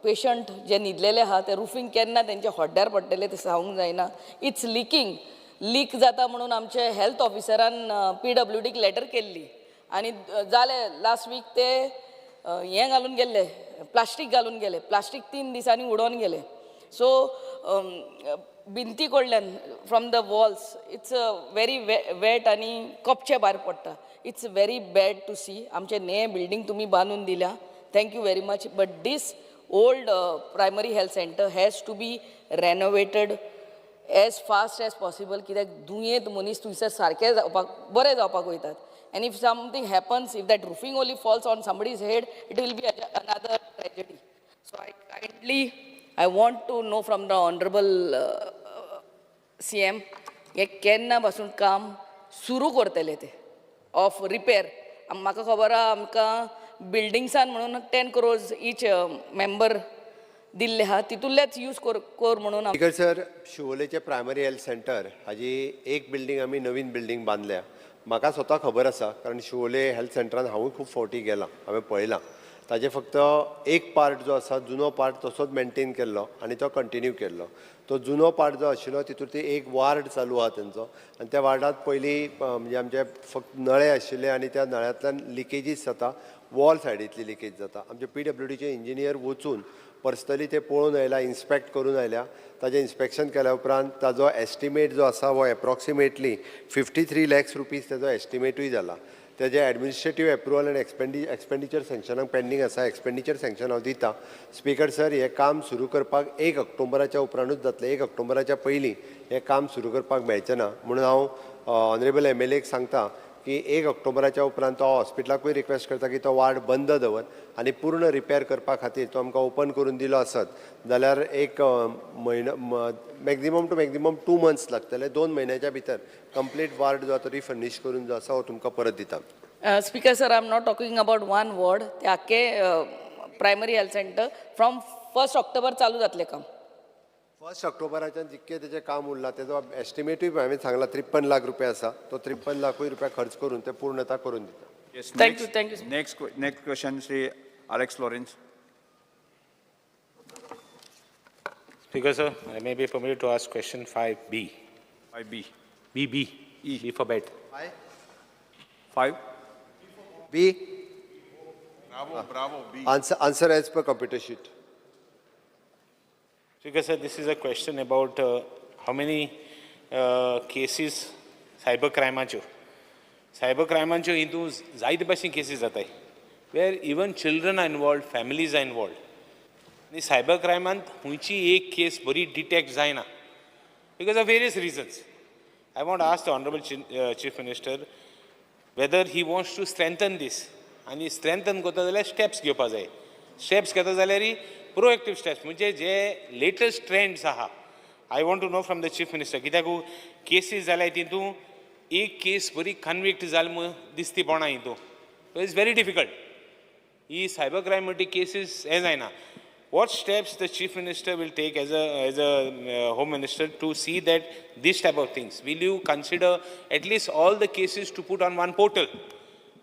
पेशंट जे न्हिदलेले आहा ते रुफींग केन्ना तेंच्या हड्ड्यार पडटलें तें सांगूंक जायना. It's leaking, leak जाता म्हणून आमचे हेल्थ ऑफिसरान पीडब्ल्यूडीक लेटर केल्ली आनी जालें लास्ट वीक ते हें घालून गेल्ले, प्लास्टीक घालून गेले, प्लास्टीक 3 दिसांनी उडोवन गेले. सो भिंती कडल्यान from the walls it's very wet आनी कपचे भायर पडटा. It's very bad to see. आमचे ने बिल्डींग तुमी बांदून दिल्या, thank you very much, but this old primary health centre has to be renovated as fast as possible. कित्याक दुयेंत मनीस थंयसर सारके जावपाक, बरे जावपाक वयतात. And if something happens, if that roofing only falls on somebody's head, it will be another tragedy. So I kindly, I want to know from the honourable CM, हें केन्ना पासून काम सुरू करतले ते ऑफ रिपेर. म्हाका खबर आहा आमकां बिल्डिंग्सान म्हणून 10 crores each member दिल्ले आहा, तितूंतलेच यूज कर म्हणून. स्पीकर सर, शिवोलेचें प्रायमरी हेल्थ सेंटर हाजी एक बिल्डींग आमी नवीन बिल्डींग बांदल्या. म्हाका स्वता खबर आसा, कारण शिवोले हेल्थ सेंटरान हांवूय खूब फावटी गेलां, हांवें पळयलां. ताजें फक्त एक पार्ट जो आसा, जुनो पार्ट तसोच मेनटेन केल्लो आनी तो कंटिन्यू केल्लो. तो जुनो पार्ट जो आशिल्लो तितूर ती एक वार्ड चालू आहा तेंचो, आनी त्या वार्डांत पयलीं म्हणजे आमचे फक्त नळे आशिल्ले आनी त्या नळ्यांतल्यान लिकेजीस जाता, वॉल सायडींतली लिकेज जाता. आमचे पीडब्ल्यूडीचे इंजिनियर वचून पर्सनली ते पळोवन आयल्या, इन्स्पेक्ट करून आयल्या. ताजें इन्स्पेक्शन केल्या उपरांत ताजो एस्टिमेट जो आसा हो एप्रॉक्सिमेटली 53 lakhs rupees ताजो एस्टिमेटूय जाला. तेजें एडमिनिस्ट्रेटीव एप्रुवल आनी एक्सपेंडिचर सँक्शनाक पेंडींग आसा. एक्सपेंडिचर सँक्शन हांव दिता. स्पीकर सर, हें काम सुरू करपाक 1 ऑक्टोबराच्या उपरांतूच जातलें. 1 ऑक्टोबराच्या पयलीं हें काम सुरू करपाक मेळचें ना. म्हणून हांव ऑनरेबल MLA सांगता की 1 ऑक्टोबराच्या उपरांत तो हॉस्पिटलाकूय रिक्वेस्ट करता की तो वार्ड बंद दवर आनी पूर्ण रिपेर करपा खातीर तो आमकां ओपन करून दिलो आसत जाल्यार एक म्हयनो, मॅक्झिमम टू मॅक्झिमम 2 months लागतले. 2 म्हयन्याच्या भितर कंप्लीट वार्ड जो आसा रिफर्निश करून जो आसा हो तुमकां परत दिता. Speaker sir, I am not talking about one ward. ते आख्खे primary health centre from 1 October चालू जातलें काम. 1 ऑक्टोबराच्यान जितकें तेजें काम उरलां तेजो एस्टिमेटूय हांवें सांगला 53 लाख रुपया आसा. तो 53 लाखूय रुपया खर्च करून ते पूर्णता करून दिता. Yes, thank you, thank you. Next question, Shri Alex Lawrence. Speaker sir, I may be permitted to ask question 5B. 5B. B, B. E. B for bed. 5. B. Bravo, bravo, B. Answer as per computer sheet. Speaker sir, this is a question about how many cases cyber क्रायमाच्यो. Cyber क्रायमाच्यो हितून जायते भाशेन केसीस जाताय, where even children are involved, families are involved. आनी सायबर क्रायमांत खंयची एक केस बरी डिटेक्ट जायना because of various reasons. I want ask the honourable chief minister whether he wants to strengthen this. आनी स्ट्रेंथन करता जाल्यार स्टेप्स घेवपा जाय. स्टेप्स घेता जाल्यार प्रोएक्टीव स्टेप्स म्हणजे जे लेटस्ट ट्रेंड्स आहा. I want to know from the chief minister, कित्याक केसीस जाल्यार तितून एक केस बरी कन्विक्ट जाल म्हूण दिसती पडना हितून. It's very difficult. He cyber crime म्हणटी केसीस हें जायना. What steps the chief minister will take as a home minister to see that this type of things? Will you consider at least all the cases to put on one portal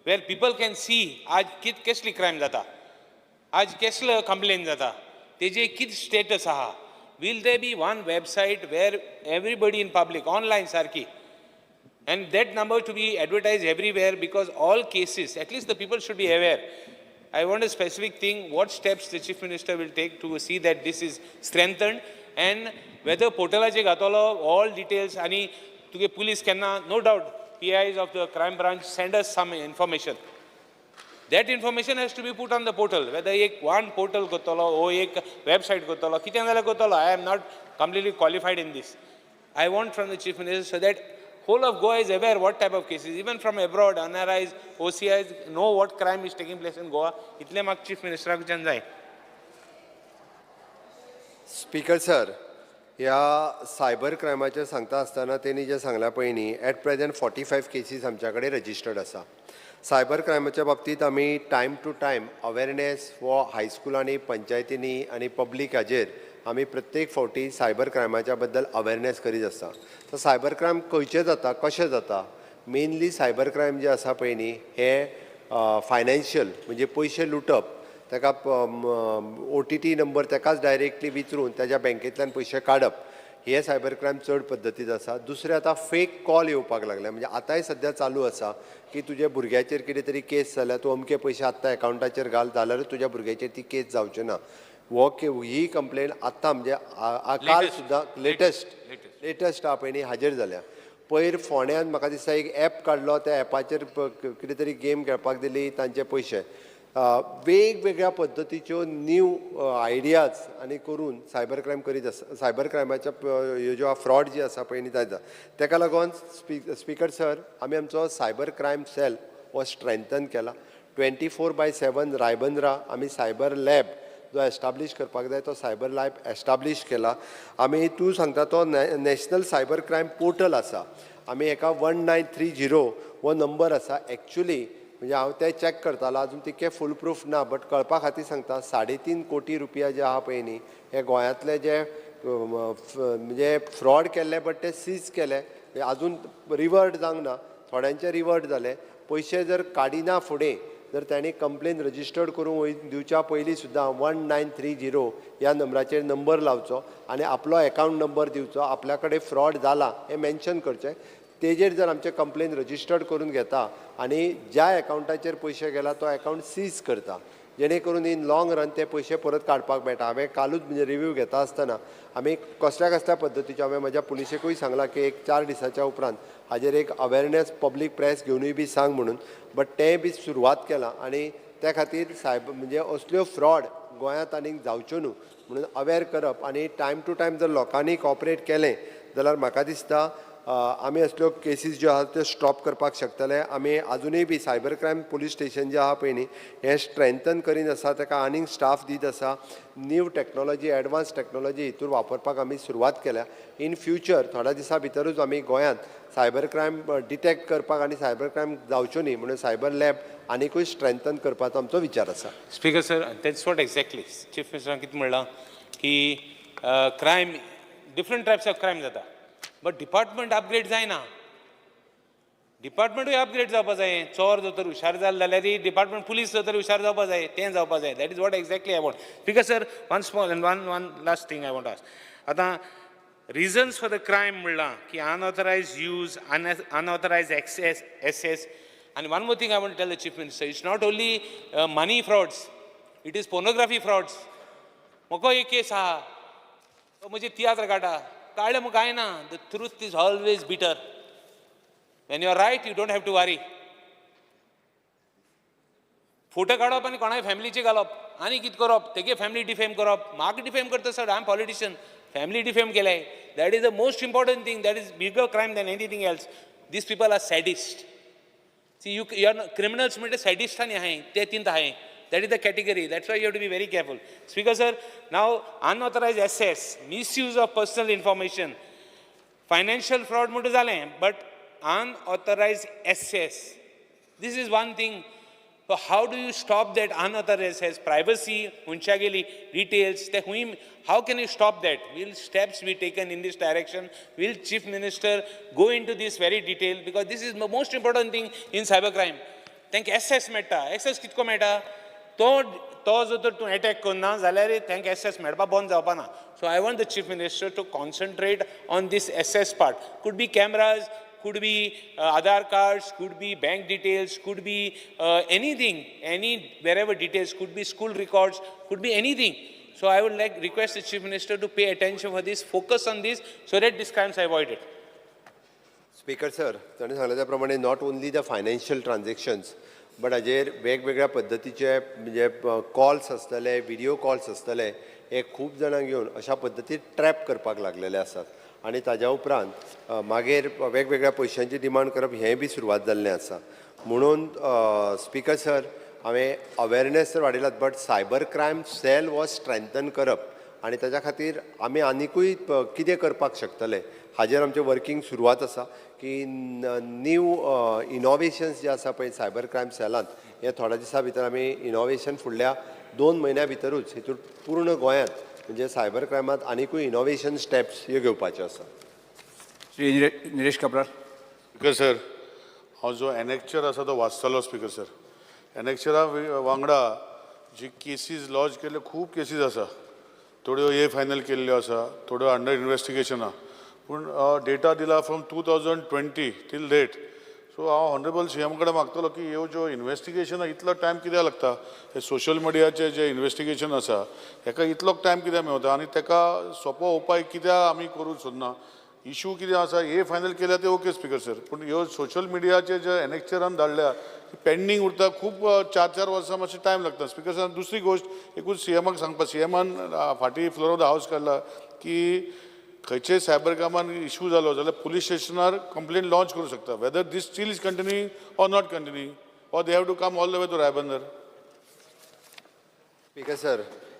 where people can see आज कित कसली क्रायम जाता, आज कसलो कंप्लेन जाता, तेजे कित स्टेटस आहा? Will there be one website where everybody in public online सारकी, and that number to be advertised everywhere, because all cases, at least the people should be aware. I want a specific thing, what steps the Chief Minister will take to see that this is strengthened, and whether portalache ghatolo all details, ani tuge police kenna, no doubt PIs of the crime branch send us some information. That information has to be put on the portal, whether एक वन पोर्टल करतलो ओ एक वेबसायट करतलो, कितें जाल्यार करतलो. I am not completely qualified in this. I want from the Chief Minister so that whole of Goa is aware what type of cases, even from abroad, NRIs, OCIs know what crime is taking place in Goa. इतलें म्हाका चीफ मिनिस्टराकच्यान जाय. स्पीकर सर, ह्या सायबर क्रायमाचेर सांगता आसतना तेणी जें सांगलां पळय न्ही, at present 45 cases आमच्या कडेन रजिस्टर्ड आसा. सायबर क्रायमाच्या बाबतींत आमी टायम टू टायम अवेरनेस हो हायस्कुलांनी, पंचायतींनी आनी पब्लीक हाजेर आमी प्रत्येक फावटी सायबर क्रायमाच्या बद्दल अवेरनेस करीत आसता. तर सायबर क्रायम खंयचे जाता, कशें जाता? मेनली सायबर क्रायम जे आसा पळय न्ही, हे फायनान्शियल म्हणजे पयशे लुटप, ताका ओटीटी नंबर ताकाच डायरेक्टली विचरून ताज्या बँकेंतल्यान पयशे काडप, हे सायबर क्रायम चड पद्दतीन आसा. दुसरें, आतां फेक कॉल येवपाक लागले. म्हणजे आतांय सद्या चालू आसा की तुज्या भुरग्याचेर कितें तरी केस जाल्या, तूं अमके पयशे आत्तां एकावंटाचेर घाल, जाल्यारूच तुज्या भुरग्याचेर ती केस जावची ना. हो ही कंप्लेन आत्तां म्हणजे काल सुद्दां लेटस्ट लेटस्ट आहा पळय न्ही, हाजेर जाल्या. पयर फोंड्यान म्हाका दिसता एक एप काडलो, त्या एपाचेर कितें तरी गेम खेळपाक दिली, तांचे पयशे. वेगवेगळ्या पद्दतीच्यो न्यू आयडियाज आनी करून सायबर क्रायम करीत आसा. सायबर क्रायमाच्या ह्यो ज्यो फ्रॉड जी आसा पळय न्ही जायत, ताका लागून स्पीकर सर, आमी आमचो सायबर क्रायम सेल हो स्ट्रेंथन केला. 24/7 रायबंद्रा आमी सायबर लॅब जो एस्टाब्लीश करपाक जाय, तो सायबर लॅब एस्टाब्लीश केला आमी. तूं सांगता तो नॅशनल सायबर क्रायम पोर्टल आसा. आमी एका 1930 हो नंबर आसा. एक्चुली म्हणजे हांव तें चॅक करतालो, अजून तितकें फूल प्रूफ ना, बट कळपा खातीर सांगता, 3.5 कोटी रुपया जे आहा पळय न्ही, हे गोंयांतले जे म्हणजे फ्रॉड केल्ले, बट ते सीज केले, अजून रिवर्ट जावंक ना. थोड्यांचे रिवर्ट जाले पयशे. जर काडिना फुडें जर तांणी कंप्लेन रजिस्टर्ड करूंक दिवच्या पयलीं सुद्दां 1930 ह्या नंबराचेर नंबर लावचो आनी आपलो एकावंट नंबर दिवचो, आपल्या कडेन फ्रॉड जाला हें मेन्शन करचें. तेजेर जर आमचें कंप्लेन रजिस्टर्ड करून घेता आनी ज्या एकावंटाचेर पयशे गेला तो एकावंट सीज करता, जेणे करून इन लाँग रन ते पयशे परत काडपाक मेळटा. हांवें कालूच म्हणजे रिव्यू घेता आसतना आमी कसल्या कसल्या पद्दतीच्यो, हांवें म्हज्या पुलिसेकूय सांगलां की एक 4 दिसाच्या उपरांत हाजेर एक अवेरनेस पब्लीक प्रेस घेवनूय बी सांग म्हणून, बट तें बी सुरवात केलां. आनी त्या खातीर सायब म्हणजे असल्यो फ्रॉड गोंयांत आनीक जावच्यो न्हू म्हणून अवेर करप आनी टायम टू टायम जर लोकांनी कॉपरेट केलें जाल्यार म्हाका दिसता आमी असल्यो केसीस ज्यो आहा त्यो स्टॉप करपाक शकतले. आमी आजुनूय बी सायबर क्रायम पुलीस स्टेशन जें आहा पळय न्ही, हें स्ट्रेंथन करीत आसा, ताका आनीक स्टाफ दीत आसा. न्यू टॅक्नोलॉजी, एडवान्स टॅक्नोलॉजी हितूर वापरपाक आमी सुरवात केल्या. इन फ्युचर थोड्या दिसां भितरूच आमी गोंयांत सायबर क्रायम डिटेक्ट करपाक आनी सायबर क्रायम जावच्यो न्ही म्हणून सायबर लॅब आनिकूय स्ट्रेंथन करपाचो आमचो विचार आसा. Speaker sir, that's what exactly chief मिनिस्टरान कितें म्हणलां की crime, different types of crime जाता, बट डिपार्टमेंट अपग्रेड जायना. डिपार्टमेंटूय अपग्रेड जावपा जाय. चोर जर तर हुशार जालो जाल्यार, डिपार्टमेंट पुलीस जर तर हुशार जावपा जाय, तें जावपा जाय. That is what exactly I want. Because sir, one small and one last thing I want ask. आतां रिजन्स फॉर the crime म्हणलां की unauthorized use, unauthorized access. आनी one more thing I want tell the Chief Minister, it's not only money frauds, it is pornography frauds. म्हाका एक केस आहा, तो म्हजे तियात्र काडटा, काडले म्हाका कांय ना. The truth is always bitter. When you are right, you don't have to worry. Photo काडप आनी कोणाय फॅमिलीचे घालप आनी कितें करप, तेगे फॅमिली डिफेम करप. म्हाका डिफेम करता sir, I am politician. Family defame केले, that is the most important thing. That is bigger crime than anything else. These people are sadist. See, you are criminals म्हणटे सॅडिस्ट आनी आहाय ते तीन आहाय. That is the category. That's why you have to be very careful. Speaker sir, now unauthorized access, misuse of personal information, financial fraud म्हणटा जालें, but unauthorized access, this is one thing. So how do you stop that unauthorized access? Privacy, मनशागेली details, ते हुंय, how can you stop that? Will steps be taken in this direction? Will Chief Minister go into this very detail? Because this is the most important thing in cybercrime. तांकां एक्सेस मेळटा. एक्सेस कितको मेळटा? तो जर तर तूं एटॅक करना जाल्यार तांकां एक्सेस मेळपा बंद जावपा ना. So I want the Chief Minister to concentrate on this access part. Could be cameras, could be Aadhaar cards, could be bank details, could be anything, any wherever details, could be school records, could be anything. So I would like request the Chief Minister to pay attention for this, focus on this, so that these crimes are avoided. Speaker sir, ताणें सांगलें त्या प्रमाणे not only the financial transactions, but हाजेर वेगवेगळ्या पद्दतीचे म्हणजे कॉल्स आसतले, विडियो कॉल्स आसतले, हे खूब जाणांक घेवन अशा पद्दतीन ट्रॅप करपाक लागलेले आसात आनी ताज्या उपरांत मागीर वेगवेगळ्या पयशांची डिमांड करप हें बी सुरवात जाल्लें आसा. म्हणून स्पिकर सर, हांवें अवेरनेस तर वाडयलात, बट सायबर क्रायम सेल हो स्ट्रेंथन करप आनी ताज्या खातीर आमी आनिकूय कितें करपाक शकतले हाजेर आमचें वर्कींग सुरवात आसा की न्यू इनोवेशन्स जे आसा पळय सायबर क्रायम सेलांत, हे थोड्या दिसां भितर आमी इनोवेशन फुडल्या 2 म्हयन्या भितरूच हितून पूर्ण गोंयांत म्हणजे सायबर क्रायमांत आनिकूय इनोवेशन स्टेप्स ह्यो घेवपाच्यो आसा. श्री निरेश काब्राल. स्पिकर सर, हांव जो एनेक्चर आसा तो वाचतलो. स्पिकर सर, एनेक्चरा वांगडा जी केसीज लॉज केल्ल्यो खूब केसीज आसा, थोड्यो ए फायनल केल्ल्यो आसा, थोड्यो अंडर इन्वेस्टिगेशन आहा, पूण डेटा दिला from 2020 till date. So हांव ऑनरेबल सी एम कडेन मागतलो की ह्यो ज्यो इन्वेस्टिगेशन आहा इतलो टायम कित्याक लागता? हे सोशल मिडियाचे जे इन्वेस्टिगेशन आसा हेका इतलो टायम कित्याक मेवता आनी तेका सोंपो उपाय कित्याक आमी करूंक सोदना? इशू कितें आसा, हे फायनल केल्या ते ओके स्पिकर सर, पूण ह्यो सोशल मिडियाचे जे एनेक्चरान धाडल्या पेंडींग उरता खूब 4-4 वर्सां मातशें टायम लागता स्पिकर सर. दुसरी गोश्ट एकूच सी एमाक सांगपा, सी एमान फाटीं फ्लोर ऑफ the house काडला की खंयचेय सायबर क्रायमान इशू जालो जाल्यार पुलीस स्टेशनार कंप्लेन लॉन्च करूं शकता, whether this still is continuing or not continuing or they have to come all the way to Ribandar. Speaker sir,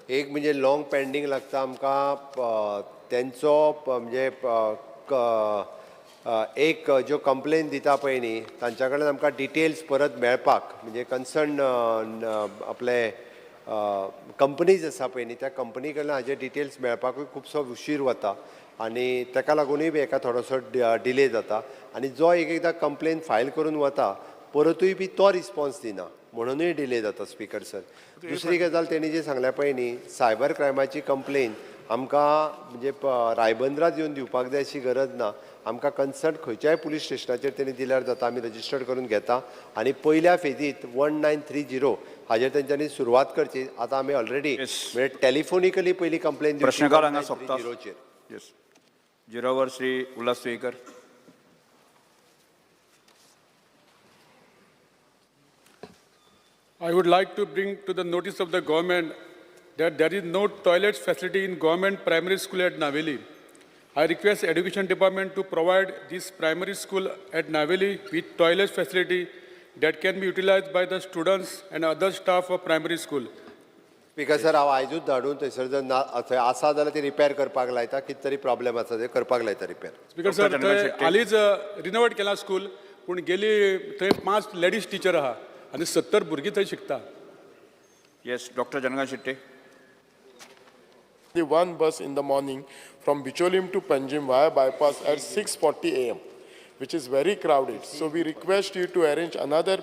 एक म्हणजे लॉंग पेंडींग लागता आमकां तेंचो म्हणजे एक ज्यो कंप्लेन दिता पळय न्ही तांच्या कडल्यान आमकां डिटेल्स परत मेळपाक म्हणजे कन्सर्न आपले कंपनीज आसा पळय न्ही त्या कंपनी कडल्यान हाजे डिटेल्स मेळपाकूय खुबसो उशीर वता आनी ताका लागुनूय बी एका थोडोसो डिले जाता आनी जो एक एकदां कंप्लेन फायल करून वता परतूय बी तो रिस्पॉन्स दिना म्हणुनूय डिले जाता स्पिकर सर. दुसरी गजाल तेणी जी सांगल्या पळय न्ही सायबर क्रायमाची कंप्लेन आमकां म्हणजे रायबंदरात येवन दिवपाक जाय अशी गरज ना, आमकां कन्सर्न खंयच्याय पुलीस स्टेशनाचेर तेणी दिल्यार जाता, आमी रजिस्टर्ड करून घेता आनी पयल्या फेजीत 1930 हाजेर तेंच्यांनी सुरवात करची. आतां आमी ऑलरेडी म्हणजे टेलिफोनिकली पयली कंप्लेन प्रश्नकाळ हांगा सोंपता. येस, झिरोवर Shri Ulhas Tuyenkar. I would like to bring to the notice of the government that there is no toilet facility in government primary school at Naveli. I request education department to provide this primary school at Naveli with toilet facility that can be utilized by the students and other staff of primary school. Speaker sir, हांव आयजूच धाडून थंयसर जर ना थंय आसा जाल्यार ती रिपेर करपाक लायता, कितें तरी प्रॉब्लेम आसा ते करपाक लायता रिपेर. स्पीकर सर, थंय हालींच रिनोवेट केला स्कूल, पूण गेली थंय 5 लेडीज टिचर आहा आनी 70 भुरगीं थंय शिकता. Yes, doctor Janaka Shetty. The one bus in the morning from Bicholim to Panjim via bypass at 6:40 a.m., which is very crowded. So we request you to arrange another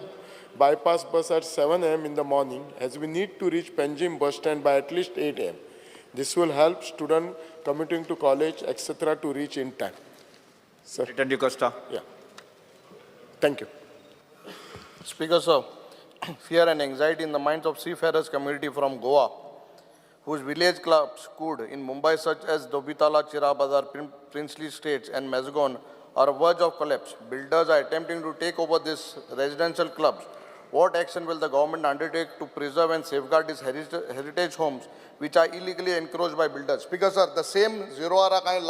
bypass bus at 7 a.m. in the morning, as we need to reach Panjim bus stand by at least 8 a.m. This will help students commuting to college, etc. to reach in time. Sir. Return to Costa. Yeah. Thank you. Speaker, sir, fear and anxiety in the minds of seafarers community from Goa, whose village clubs could in Mumbai such as Dobitala, Chirabazar, Princely States and Mazgaon are verge of collapse. Builders are attempting to take over these residential clubs. What action will the government undertake to preserve and safeguard these heritage homes which are illegally encroached by builders? Speaker, sir, the same zero hour kind